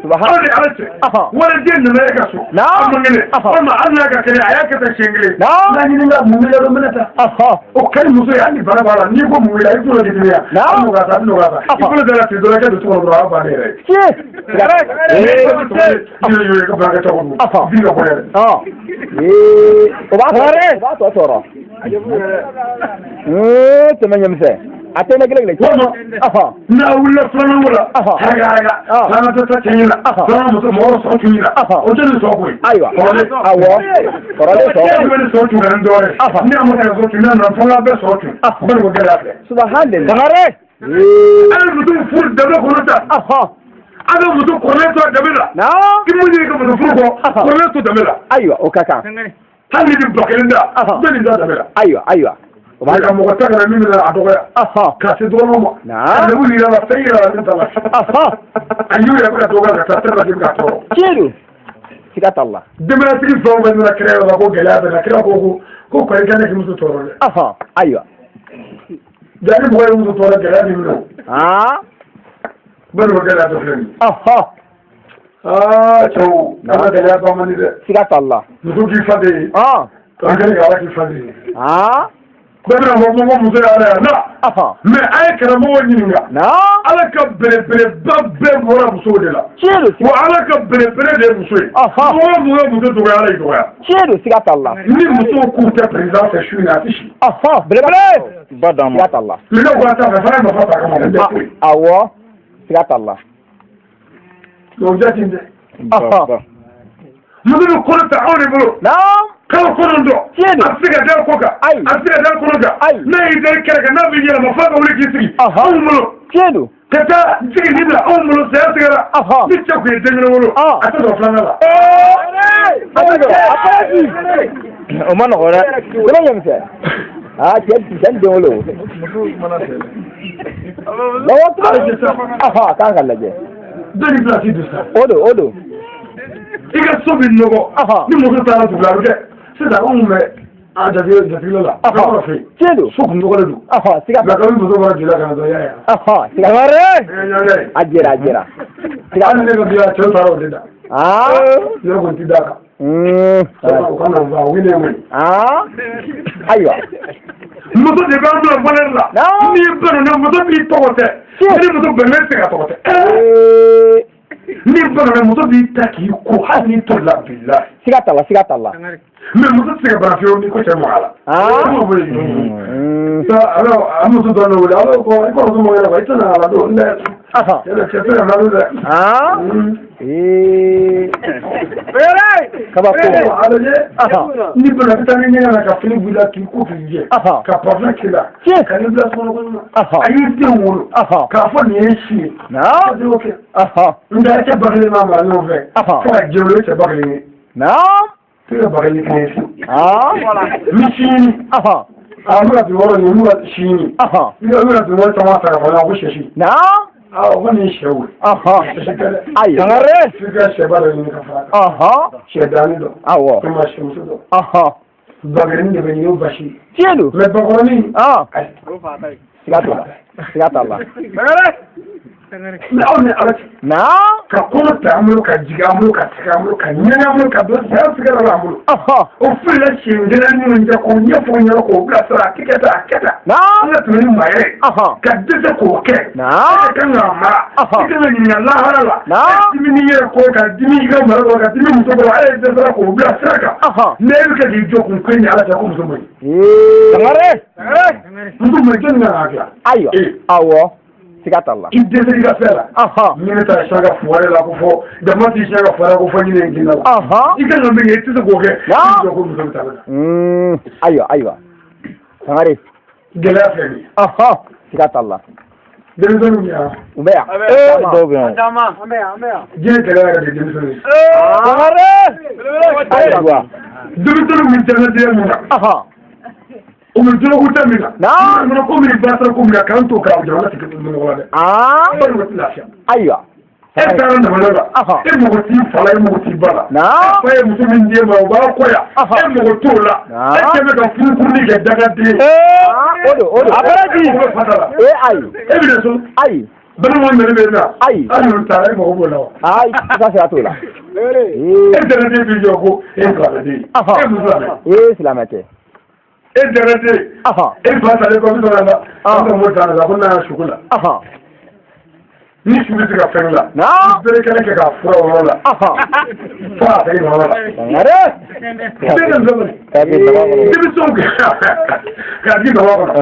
Ala de ala cɛ. Waliden nana e ka so. A man kɛnɛ. Walima hali n'a ka kɛnɛ a y'a kɛ tan siɲɛ kelen. N'a ɲininka mun b'i la dɔrɔn n bɛna taa. O ka ɲi muso ye hali ni bana b'a la n'i ko mun b'i la i bolo de b'i la. A nɔgɔya sa a nɔgɔya sa. I bolo da la ten dɔrɔn i ka don so kɔnɔ dɔrɔn a b'a ban ne yɛrɛ ye. Tiɲɛ. I ka baara kɛ cogo min. Bin ka bɔ yɛrɛ. O b'a tɔ tɔɔrɔ. Tɛmɛ ɲɛmisɛn. A tɛ ne kelen kelen. Walima n'a wulila filanan ko la. Haraga haraga. Filanan tɛ taa cɛ ɲɛna. Filanan muso mɔgɔ sɔrɔ tun ɲɛna. O tɛ nin sɔn koyi. Ayiwa. Awɔ. Kɔrɔlen sɔn. E bɛ nin sɔn tun ka nin dɔwɛrɛ. Ni a ma kɛ sɔn tun n'a nana fo n ka bɛɛ sɔrɔ tun. Bari ko gɛlɛya filɛ. Subhanallah. Sangare. A ye muso furu danbe kɔnɔ ta. A bɛ muso kɔrɔlen to a danbe la. I mun ɲini ka muso furu kɔ kɔrɔlen to danbe la. Ayiwa o ka kan. Hali ni bɛ ba kelen da. Bɛɛ nin da danbe la. Ayiwa ayiwa. Ka mɔgɔ ta kana min bɛna a dɔgɔya. K'a se dɔgɔninw ma. Ka lebu yira la fɛn yira la min t'a la. A y'u yɛrɛ bɛ ka dɔgɔya ka taa tɛmɛ ka k'a tɔɔrɔ. Tiɲɛ don. Siga t'a la. Denbayatigi fɛn o fɛn nana kira yɔrɔ la ko gɛlɛya bɛ na kira ko ko kɔni ka ne k'i muso tɔɔrɔ dɛ. Ayiwa. Ja ni mɔgɔ ye muso tɔɔrɔ gɛlɛya b'i minɛ o. Bɛɛ n'o gɛlɛya dɔ filɛ nin ye. Cɛw an ka gɛlɛya ban man di dɛ. Siga t'a la. Muso k'i fa de ye. An kɛlen ka Ala k'i fa de ye. Bɛɛ bɛna fɔ ko muso ye Ala ye na. Mais a ye karamɔgɔw ɲininka. Ala ka belebeleba bɛɛ bɔra musow de la. Tiɲɛ don. Wa Ala ka belebele de ye muso ye. Mɔgɔ o mɔgɔ ye muso dɔgɔya Ala y'i dɔgɔya. Tiɲɛ don siga t'a la. Ni musow k'u tɛ président fɛ su in na a tɛ si. Belebele. Ba d'an ma. Siga t'a la. Président ko a t'a fɛ fana ye marifa ta a kama nin tɛ foyi. Awɔ siga t'a la. Donc jati dɛ. Muso bɛ kɔnɔ ta anw de bolo. Kalo kɔnɔntɔn. Tiɲɛ don. A tɛ se ka da kɔ kan. Ayi. A tɛ se ka da kɔnɔ kan. Ayi. N'a y'i da i kɛrɛ kan n'a bɛ yɛlɛma f'a ka wuli k'i sigi. Anw bolo. Tiɲɛ don. Ka taa jiginni bila anw bolo saya tigɛra. Ni cɛ kun ye den kelen wolo. A tɛ sɔrɔ filanan la. A tɛ sɔrɔ a kɛra bi. O ma nɔgɔ dɛ. Tɛmɛ ɲɛmisɛn. Cɛ ni den wolo. Lɔwɔ kuma. A kan ka lajɛ. Dɔ ni place don sa. O don o don. I ka so bɛ nɔgɔ. Ni muso taara dugu la a bɛ kɛ sisan anw bɛ a jatigila la. Ɔhɔn. Tiɲɛ don. So kun nɔgɔlen don. Ɔhɔn, siga t'a la. Nka ni muso bɔra jeli la ka na dɔrɔn i y'a ye. Ɔhɔn, siga t'a la. A jɛra a jɛra. Hali ne ka bila cɛw taara o de da. Ne ko n ti d'a kan. O ka na n fa o ne wele. Ayiwa. Muso de b'an bila valeur la. N'i banana muso b'i tɔgɔ tɛ. Ni muso bɛnna e tɛ se ka tɔgɔ tɛ. N'i banana muso b'i ta k'i ko hali n'i tolila bilahi. Siga t'a la siga t'a la. Mais muso tɛ se ka bana fiyewu ni ko cɛ maga la. Alors a muso dɔ ne wele alors ko i kɔrɔmuso ma kɛnɛ quoi i tɛna a la don dɛ. Yala cɛ tɛ ka na don dɛ. Kabako. A lajɛ. N'i bana i bɛ taa ni ɲɛgɛn na ka fini b'i la k'i ko k'i jɛ. Ka parfum k'i la. Ka n'i bila sokɔnɔ ko ɲuman. A y'i den wolo. K'a fɔ nin ye si ye. A y'o kɛ. N tɛ cɛ ba kelen n'a mara ɲɔgɔn fɛ. Fo ka diɲɛ wuli o ye cɛ ba kelen ye. Tɛ ka ba kelen kelen ye fiyewu. N bɛ si ɲini. A n bɛ ka bin wɔɔrɔ ɲini n bɛ ka si ɲini. N bɛ ka bin wɔɔrɔ caman ta ka fara ɲɔgɔn kan ko sɛsi. O kɔni ye sɛw ye. Sɛsi tɛ dɛ. Ayi. F'i ka sɛba dɔ ɲini ka fara a kan. Sɛ danni dɔ. Awɔ. Walima sɛmuso dɔ. Bakɛnin de bɛ ɲini o basi. Tiɲɛ don. Mais bakɔrɔnin. Ayi. Siga t'a la. Siga t'a la. Mais aw ni Ala cɛ. Ka kɔnɔ ta an bolo ka jigin an bolo ka tigɛ an bolo ka ɲɛgɛn an bolo ka don saya sigara la an bolo. O filila siɲɛ kelen ni ɲɔgɔn cɛ k'o ɲɛfɔ ɲɛna k'o bilasira a kɛ tan a kɛ tan. An ka tɛmɛ ni maa yɛrɛ ye. Ka dɛsɛ k'o kɛ. E de kan k'a mara. I kan ka ɲininka lahara la. E dimi ni yɛrɛ kɔ ka dimi i ka mara kɔrɔ ka dimi muso kɔrɔ e dɛsɛra k'o bila sira kan. N'e bɛ kɛ k'i jɔ kun ko ni Ala cɛ ko muso man ɲi. Muso man ɲi jɔnni kan k'a dilan. Ayiwa. Awɔ. Siga t'a la. I dɛsɛ i ka fɛn la. Ɲinɛ ta siɲɛ ka fuwari la ko fɔ jama t'i siɲɛ ka fuwari ko fɔ ɲinɛ in kinda la. I kan ka min kɛ i tɛ se k'o kɛ. I jɔ ko muso bɛ taa la. Ayiwa ayiwa. Sangare. Gɛlɛya filɛ nin ye. Siga t'a la. Denmisɛnninw bɛ yan. U bɛ yan. Dɔw bɛ yan. Diɲɛ gɛlɛya yɛrɛ de ye denmisɛnninw ye. Sangare. Ayiwa. Denmisɛnninw bɛ dangadenya mun na. O bɛ dɔrɔgu ta min na. N'a ko min ba sara ko min na k'an to k'a jamana tɛ kɛ nɔgɔ la dɛ. Balima tɛ lafiya. Ayiwa. E taara jamana la. E mago t'i fa la e mago t'i ba la. E fa ye muso min d'e ma o b'a kɔ yan. E mago t'o la. E cɛ bɛ ka furukurunin kɛ dagaden. O don o don. A bɛɛ di. E mago bɛ fa ta la. Ayi. E bɛ na so. Ayi. Balima nana bɛ na. Ayi. Hali n'olu taara e mago b'o la wa. Ayi i ka sira t'o la. E dagaden b'i jɔ ko e ye silamɛden ye. E mun silamɛ. E silamɛ tɛ. E dagaden. E fa talen kɔ bi sɔrɔ la. An ka mɔ t'a la ko n'a y'a sugu la. Ni su bɛ se ka fɛn la. Bere kɛnɛ kɛ k'a fura o yɔrɔ la. Fo a fɛn yɔrɔ la. Denmisɛnw k'a di daba kɔnɔ.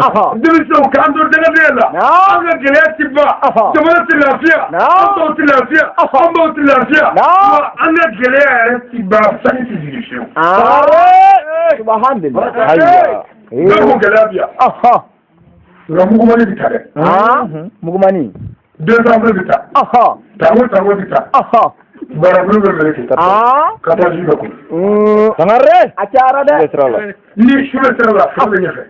Denmisɛnw k'an to dangadenya la. An ka gɛlɛya ti ban. Jamana ti lafiya. An baw ti lafiya. An baw ti lafiya. Wa an ka gɛlɛya yɛrɛ ti ban sanji ti jigin fiyewu. Subhanallah. Ayiwa. Bɛɛ ko gɛlɛya bi yan. Nka mugumani bi ta dɛ. Mugumani. 200 bɛ ta. Tango tango bɛ ta. Barabulu bɛ meleke. Ka taa ju bɛ kun. Sangare. A cayara dɛ. Ni su bɛ sira la fura bɛ ɲɛfɛ.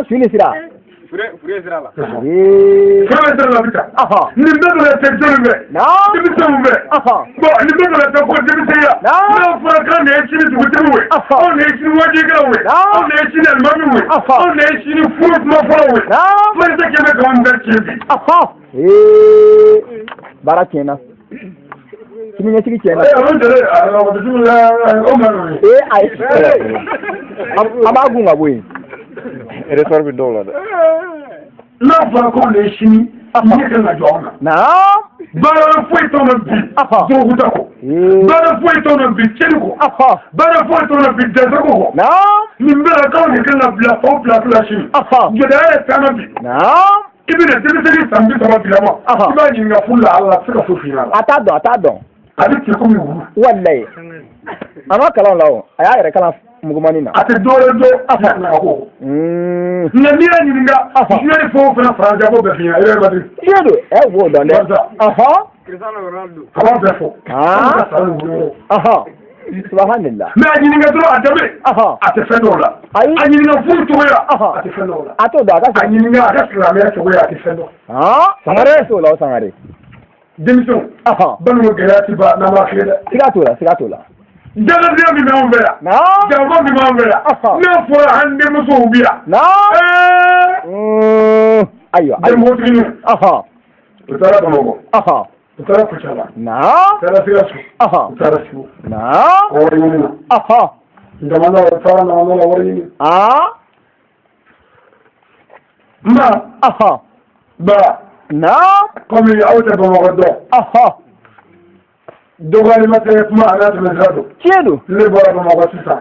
Su ni sira. Fure bɛ sira la bɛ ta. Nin bɛɛ bɛ kɛ jɔnni fɛ. Denmisɛnw fɛ. Bon nin bɛɛ bɛ kɛ ko denmisɛnya. N'a fɔra k'an de ye sini dugutigiw ye. Anw de ye sini wajibikɛlaw ye. Anw de ye sini alimamiw ye. Anw de ye sini furu kuma fɔlɔw ye. Fɛn kɛmɛ k'anw bɛɛ tiɲɛ bi. Baara tiɲɛna. Siniɲɛsigi tiɲɛna. Ayi. An b'a gun ka bɔ yen. Ressort bɛ dɔw la dɛ. N'a fɔra k'anw de ye sini ɲɛ kan ka jɔ anw na. Baara foyi t'anw na bi dɔrɔguta kɔ. Baara foyi t'anw na bi tiɲɛni kɔ. Baara foyi t'anw na bi dɛsɛ ko kɔ. Nin bɛɛ la k'anw de kan ka bila faw bila la sini. Gɛlɛya yɛrɛ t'an na bi. I bɛna denmisɛnnin san 30 bilama. I b'a ɲininka furu la ala la a tɛ se ka foyi f'i ɲɛna. A t'a dɔn a t'a dɔn. A bɛ cɛ komi wulu. Walayi. A ma kalan o la o a y'a yɛrɛ kalan mugumani na. A tɛ dɔwɛrɛ dɔn a fana ko. Nka n'i y'a ɲininka diɲɛ ni fɛn o fɛn fara ɲɔgɔn kan bɛɛ f'i ɲɛna i bɛ Madrid. Tiɲɛ don ɛ b'o dɔn dɛ. A b'a bɛɛ fɔ. A ka san wulu. Subhanallah. Mais a ɲininka dɔrɔn a danbe. A tɛ fɛn dɔw la. Ayi. A ɲininka furu cogoya. A tɛ fɛn dɔw la. A t'o dɔn a ka. A ɲininka a ka silamɛya cogoya a tɛ fɛn dɔn. Sangare t'o la o Sangare. Denmisɛnw balima gɛlɛya ti ban n'an b'a fiyɛ dɛ. Siga t'o la, siga t'o la. Jaladiya min b'anw fɛ yan. Janfa min b'anw fɛ yan. N'a fɔra an denmusow bi yan. Ayiwa. Denmusotigininw. U taara Bamakɔ. U taara Kucala. U taara Sikaso. U taara Segu. Wari ɲini na. Jamana u taara Namana la wari ɲini. Ma. Ba. Komi aw tɛ Bamakɔ dɔn. Dɔgɔyalima tɛ kuma a n'a tɛmɛsira don. Tiɲɛ don. Ne bɔra Bamakɔ sisan.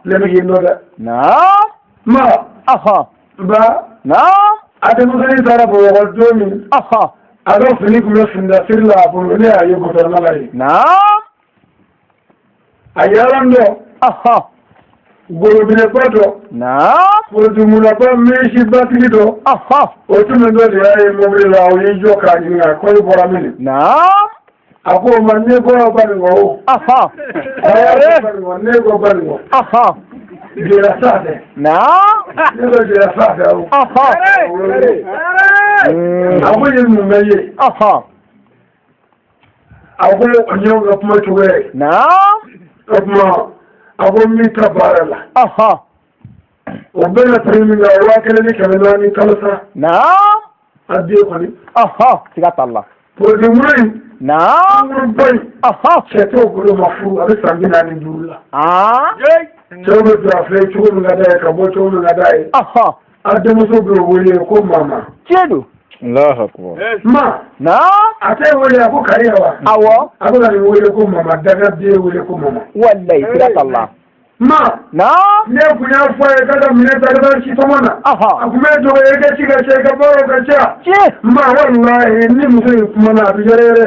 Ne bɛ k'i nɔ dɛ. Ma. Ba. A denmisɛnnin taara Bamakɔ don min. A ka fini tun bɛ finidasiri la a bolo ne y'a ye gouvernement la yen. A yaala dɔ. Golobinɛba dɔ. Forotumulaba mesibatigi dɔ. O tun bɛ dɔ de y'a ye mobili la o y'i jɔ k'a ɲininka ko e bɔra min. A ko o ma ne bɔra Banikɔ o. Ne ko Banikɔ. Jɛra sa fɛ. Ne ko jɛra sa fɛ o. A ko ye mun bɛ ye. A ko o y'anw ka kuma cogoya ye. O tuma a ko n b'i ta baara la. O bɛna piri min kan 1400 kalo sara. A den kɔni. Siga t'a la. Produit wolo in. Ba in. Cɛ t'o bolo ma furu a bɛ san 45 la. Cɛw bɛ don a filɛ cogo min ka d'a ye ka bɔ cogo min ka d'a ye. A denmuso bɛ wele ko mama. Tiɲɛ don. Allahu akbar. Ma. A tɛ wele a ko kariya wa. Awɔ. A bɛ ka nin wele ko mama dangaden wele ko mama. Walayi siga t'a la. Ma. Ne kun y'a fɔ a ye k'a ka minɛn ta ka taa si tɔmɔ na. A kun bɛ dɔgɔ i ka ci ka ca i ka baaraw ka ca. Tiɲɛ. Ma walahi ni muso in kumana a bɛ yɛrɛ yɛrɛ.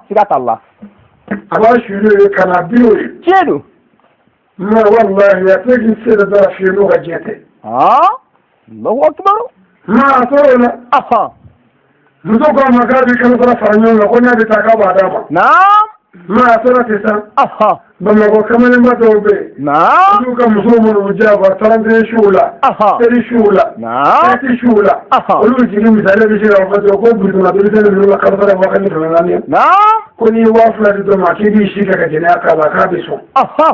Siga t'a la. A b'a sulu ye ka na bi o ye. Tiɲɛ don. Ma walahi a tɛ k'i se ka taa fiyɛ n'o ka diɲɛ tɛ. Allahu akbar. Ma a tor'o la. Muso ko a ma k'a bɛ kalo sara fara ɲɔgɔn kan ko n'a bɛ taa k'a b'a d'a ma. Ma a tora ten sa. Bamakɔ kamalenba dɔw bɛ yen. Olu ka musow minnu janfa 31 suw la. Seli suw la. Fɛti suw la. Olu jigi misaliya bɛ se k'a fɔ dɔrɔn ko burukina denmisɛnnin ninnu ka kalo sara 1400 ye. Ko n'i ye 2000 di dɔ ma k'i b'i si kɛ ka jɛnɛya k'a la k'a bɛ sɔn.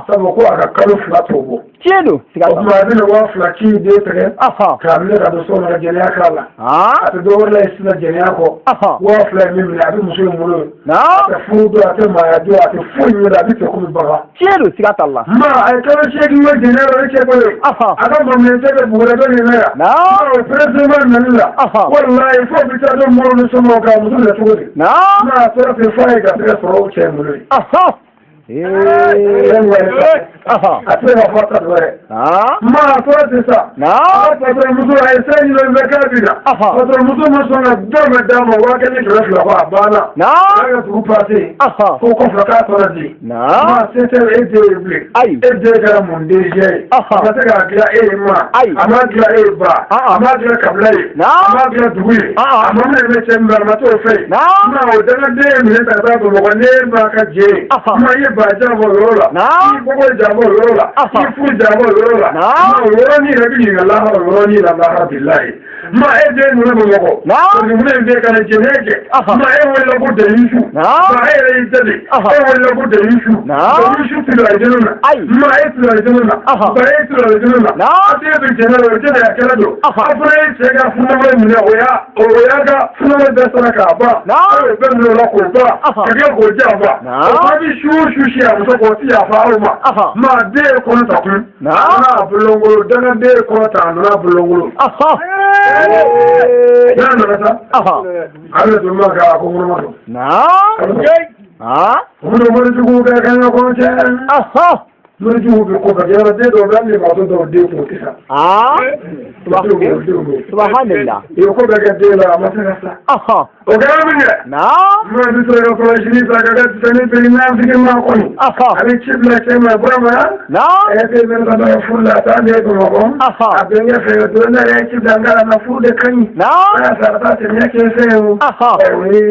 Sabu ko a ka kalo 2 t'o bɔ. Tiɲɛ don. O tuma a bɛna 2000 k'i den tigɛ. K'a minɛ ka don so kɔnɔ ka jɛnɛya k'a la. A tɛ dɔ wɛrɛ la sisan jɛnɛya kɔ. 2000 ye min minɛ a bɛ muso in bolo. A tɛ furu dɔn a tɛ maaya dɔn a tɛ foyi ɲɛ a bɛ kɛ komi bagan. Tiɲɛ don siga t'a la. Ma a ye kalo 8 kɛ jɛnɛya la o ye cɛ bolo ye. A ka maminɛ cɛ bɛ bugura dɔ nin na yan. O pereseman nali la. Walayi fo bɛ taa don mɔgɔw ni somɔgɔw kan muso minɛ cogo di. Ma a tora ten f'a ye garisɛgɛ sɔrɔ o cɛ in bolo ye. A tɛ se ka fɔ ta dɔ yɛrɛ. Ma a tora ten sa. A ka patɔrɔn muso a ye sira ɲini o fɛ k'a bɛ na. Patɔrɔn muso ma sɔn ka dɔrɔmɛ d'a ma 1500 kɔ a banna. A ka dugu pase. Ko kɔfɛ k'a tora di. Ma se tɛ e den ye bilen. E den kɛra mun den ye. A ma se k'a dilan e ye ma. A ma dilan e ye ba. A ma dilan kabila ye. A ma dilan dugu ye. A ma minɛ bɛ cɛ min a ma t'o fɛ yen. Ma o dangaden ye minɛ ta ka taa Bamakɔ ne b'a ka jɛ ye. Ma i ye ba janfa o yɔrɔ la. I kɔkɔ janfa o yɔrɔ la. I furu janfa o yɔrɔ la. Ma o yɔrɔnin yɛrɛ bɛ ɲininka lahara o yɔrɔnin la lahara bilahi. Ma e den nana Bamakɔ. Minɛ in bɛ ka na jɛnɛya kɛ. Ma e wulila ko dayisu. Ma e yɛrɛ y'i dade. E wulila ko dayisu. Dayisu tɛ don alijinɛ na. Ma e tɛ don alijinɛ na. Ba e tɛ don alijinɛ na. A den bɛ jɛnɛ la o jɛnɛyakɛla don. A fana ye cɛ ka funamɔgɔ minɛ o y'a ka funamɔgɔ bɛɛ sara k'a ban. A y'o bɛɛ minɛ o la k'o ban. Ka kɛ k'o janfa. O fana bɛ su o su si a muso k'o ti yafa aw ma. Ma den ye kɔnɔ ta kun. A nana a bolongolo dangaden ye kɔnɔ ta a nana a bolongolo. N'a nana sa. A bɛ don ma k'a ko kɔnɔma don. O bɛ morijugu kɛ kan ka kɔnɔ cɛ. Morijugu bɛ ko ka kɛ yɔrɔ den dɔw bɛ hali ni bato dɔw den kun tɛ sa. Subhanallah. I ye ko bɛɛ kɛ den la a ma se ka sa. O kɛra min kɛ. Maa bɛ sɔrɔ ka kɔlɔsili ta ka kɛ sani bɛ nafigi ma kɔni. A bɛ ci bila cɛ ma Burama. Ɛ tɛ bɛ ka taa furu la a taa ne Bamakɔ. A bɛnkɛ fɛ don ne yɛrɛ ye ci bila n ka na furu de ka ɲi. N'a sara taa tɛmɛ kɛ fɛ o. Oui.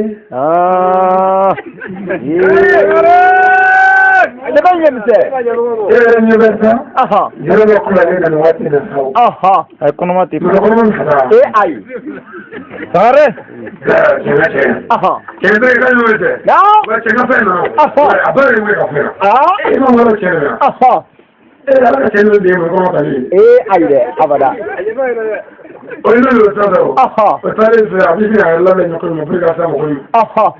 Sɛbɛn ɲɛmisɛn. E yɛrɛ ɲɛ bɛ sa. Yɛrɛ bɛ kula ne na nin waati in na sa o. Ayi kɔnɔma tɛ. Muso kɔnɔma min faga. Ee ayi. Sangare. Cɛ ka cɛ. Cɛ bɛ i ka ɲɔgɔn tɛ. Naam. Wa cɛ ka fɛn nana. A bɛɛ de wele ka fɛn na. E ma wari cɛ de la. E ala ka cɛ ninnu den muso kɔnɔma tali. Ee ayi dɛ abada. O ye n'o ye sisan o. O taalen fɛ a bɛ se k'a labɛn ɲɔgɔn ma pour que ka se a mɔgɔ ye.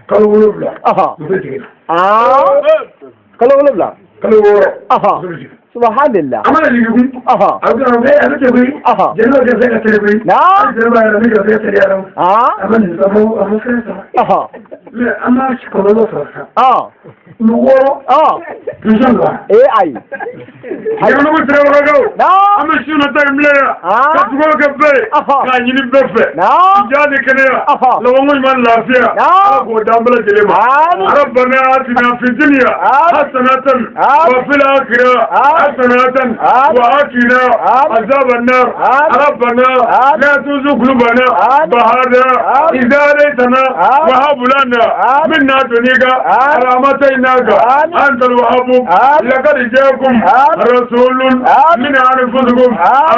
Kalo 7. Muso jiginna. Kalo 7. Kalo 6. Muso bɛ jigin. Subhanallah. A mana jigin kun. A bɛ a bɛ kɛ koyi. Jeliw kɛ fɛn ka teli koyi. Hali jeliw b'a yɛrɛ min kɛ fɛn teliya la. A ma nin a ma fɛn sɔrɔ. Mais an b'a kɔlɔlɔ sɔrɔ sisan. 6. Inshallah. Ee ayi. Jamana sirabakaw. An bɛ su nata in bila yan. Ka dugawu kɛ bɛɛ ye. K'a ɲini bɛɛ fɛ. Ja ni kɛnɛya. Labanko ɲuman lafiya. Ala k'o d'an bɛɛ lajɛlen ma. Rabbana atina fid dunya hasanatan wa fil akhirati hasanatan wa qina azaban nar. Rabbana la tuzigh qulubana ba'da idh hadaytana wa hab lana min ladunka rahmatan innaka antal wahhab. Laqad ja'akum rasulun min anfusikum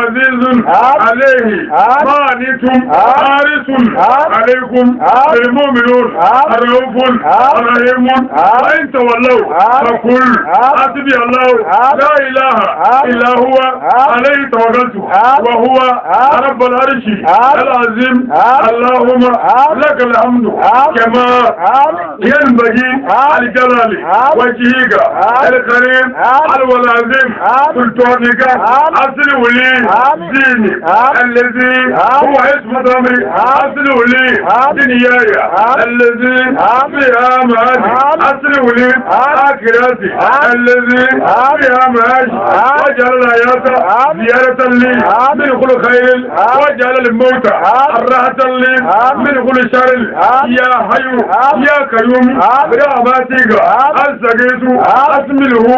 azizun alayhi ma anittum harisun alaykum bil mu'minun raufun rahimun. Wa in tawallaw faqul hasbi Allah la ilaha illa huwa alayhi tawakkaltu wa huwa rabbul arshi al-azim. Allahumma lakal hamdu kama yanbaghi li jalali wajhika al-karim al-azim sultanika asli li dini alladhi huwa ismu amri asli li dunyaya alladhi fiha ma'ashi asli li akhirati alladhi fiha ma'ashi waj'al al-hayata ziyaratan li min kulli khairin waj'al al-mawta rahatan li min kulli sharrin. Ya hayyu ya qayyum bi rahmatika astaghithu asmilhu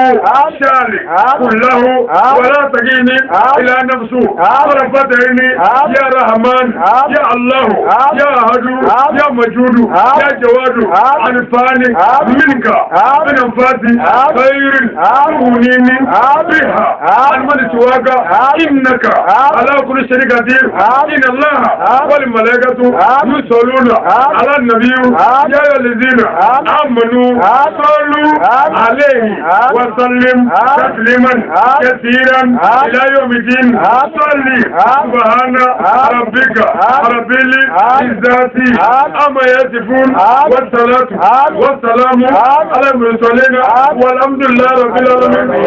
shali kullahu wa la tagini ila nafsu tarfatayni ya rahman ya Allah ya hadu ya majudu ya jawadu anfani minka min anfasi khairin tughnini biha an man siwaka innaka ala kulli shay'in qadir. Inna Allah wal malaikatu yusalluna ala an-nabiy ya ayyuhallazina amanu sallu alayhi wa sallim tasliman kathiran ila yawmiddin. Salli subhana rabbika rabbil izzati amma yasifun wa salatu wa salamu ala al-mursalin walhamdulillahi rabbil alamin.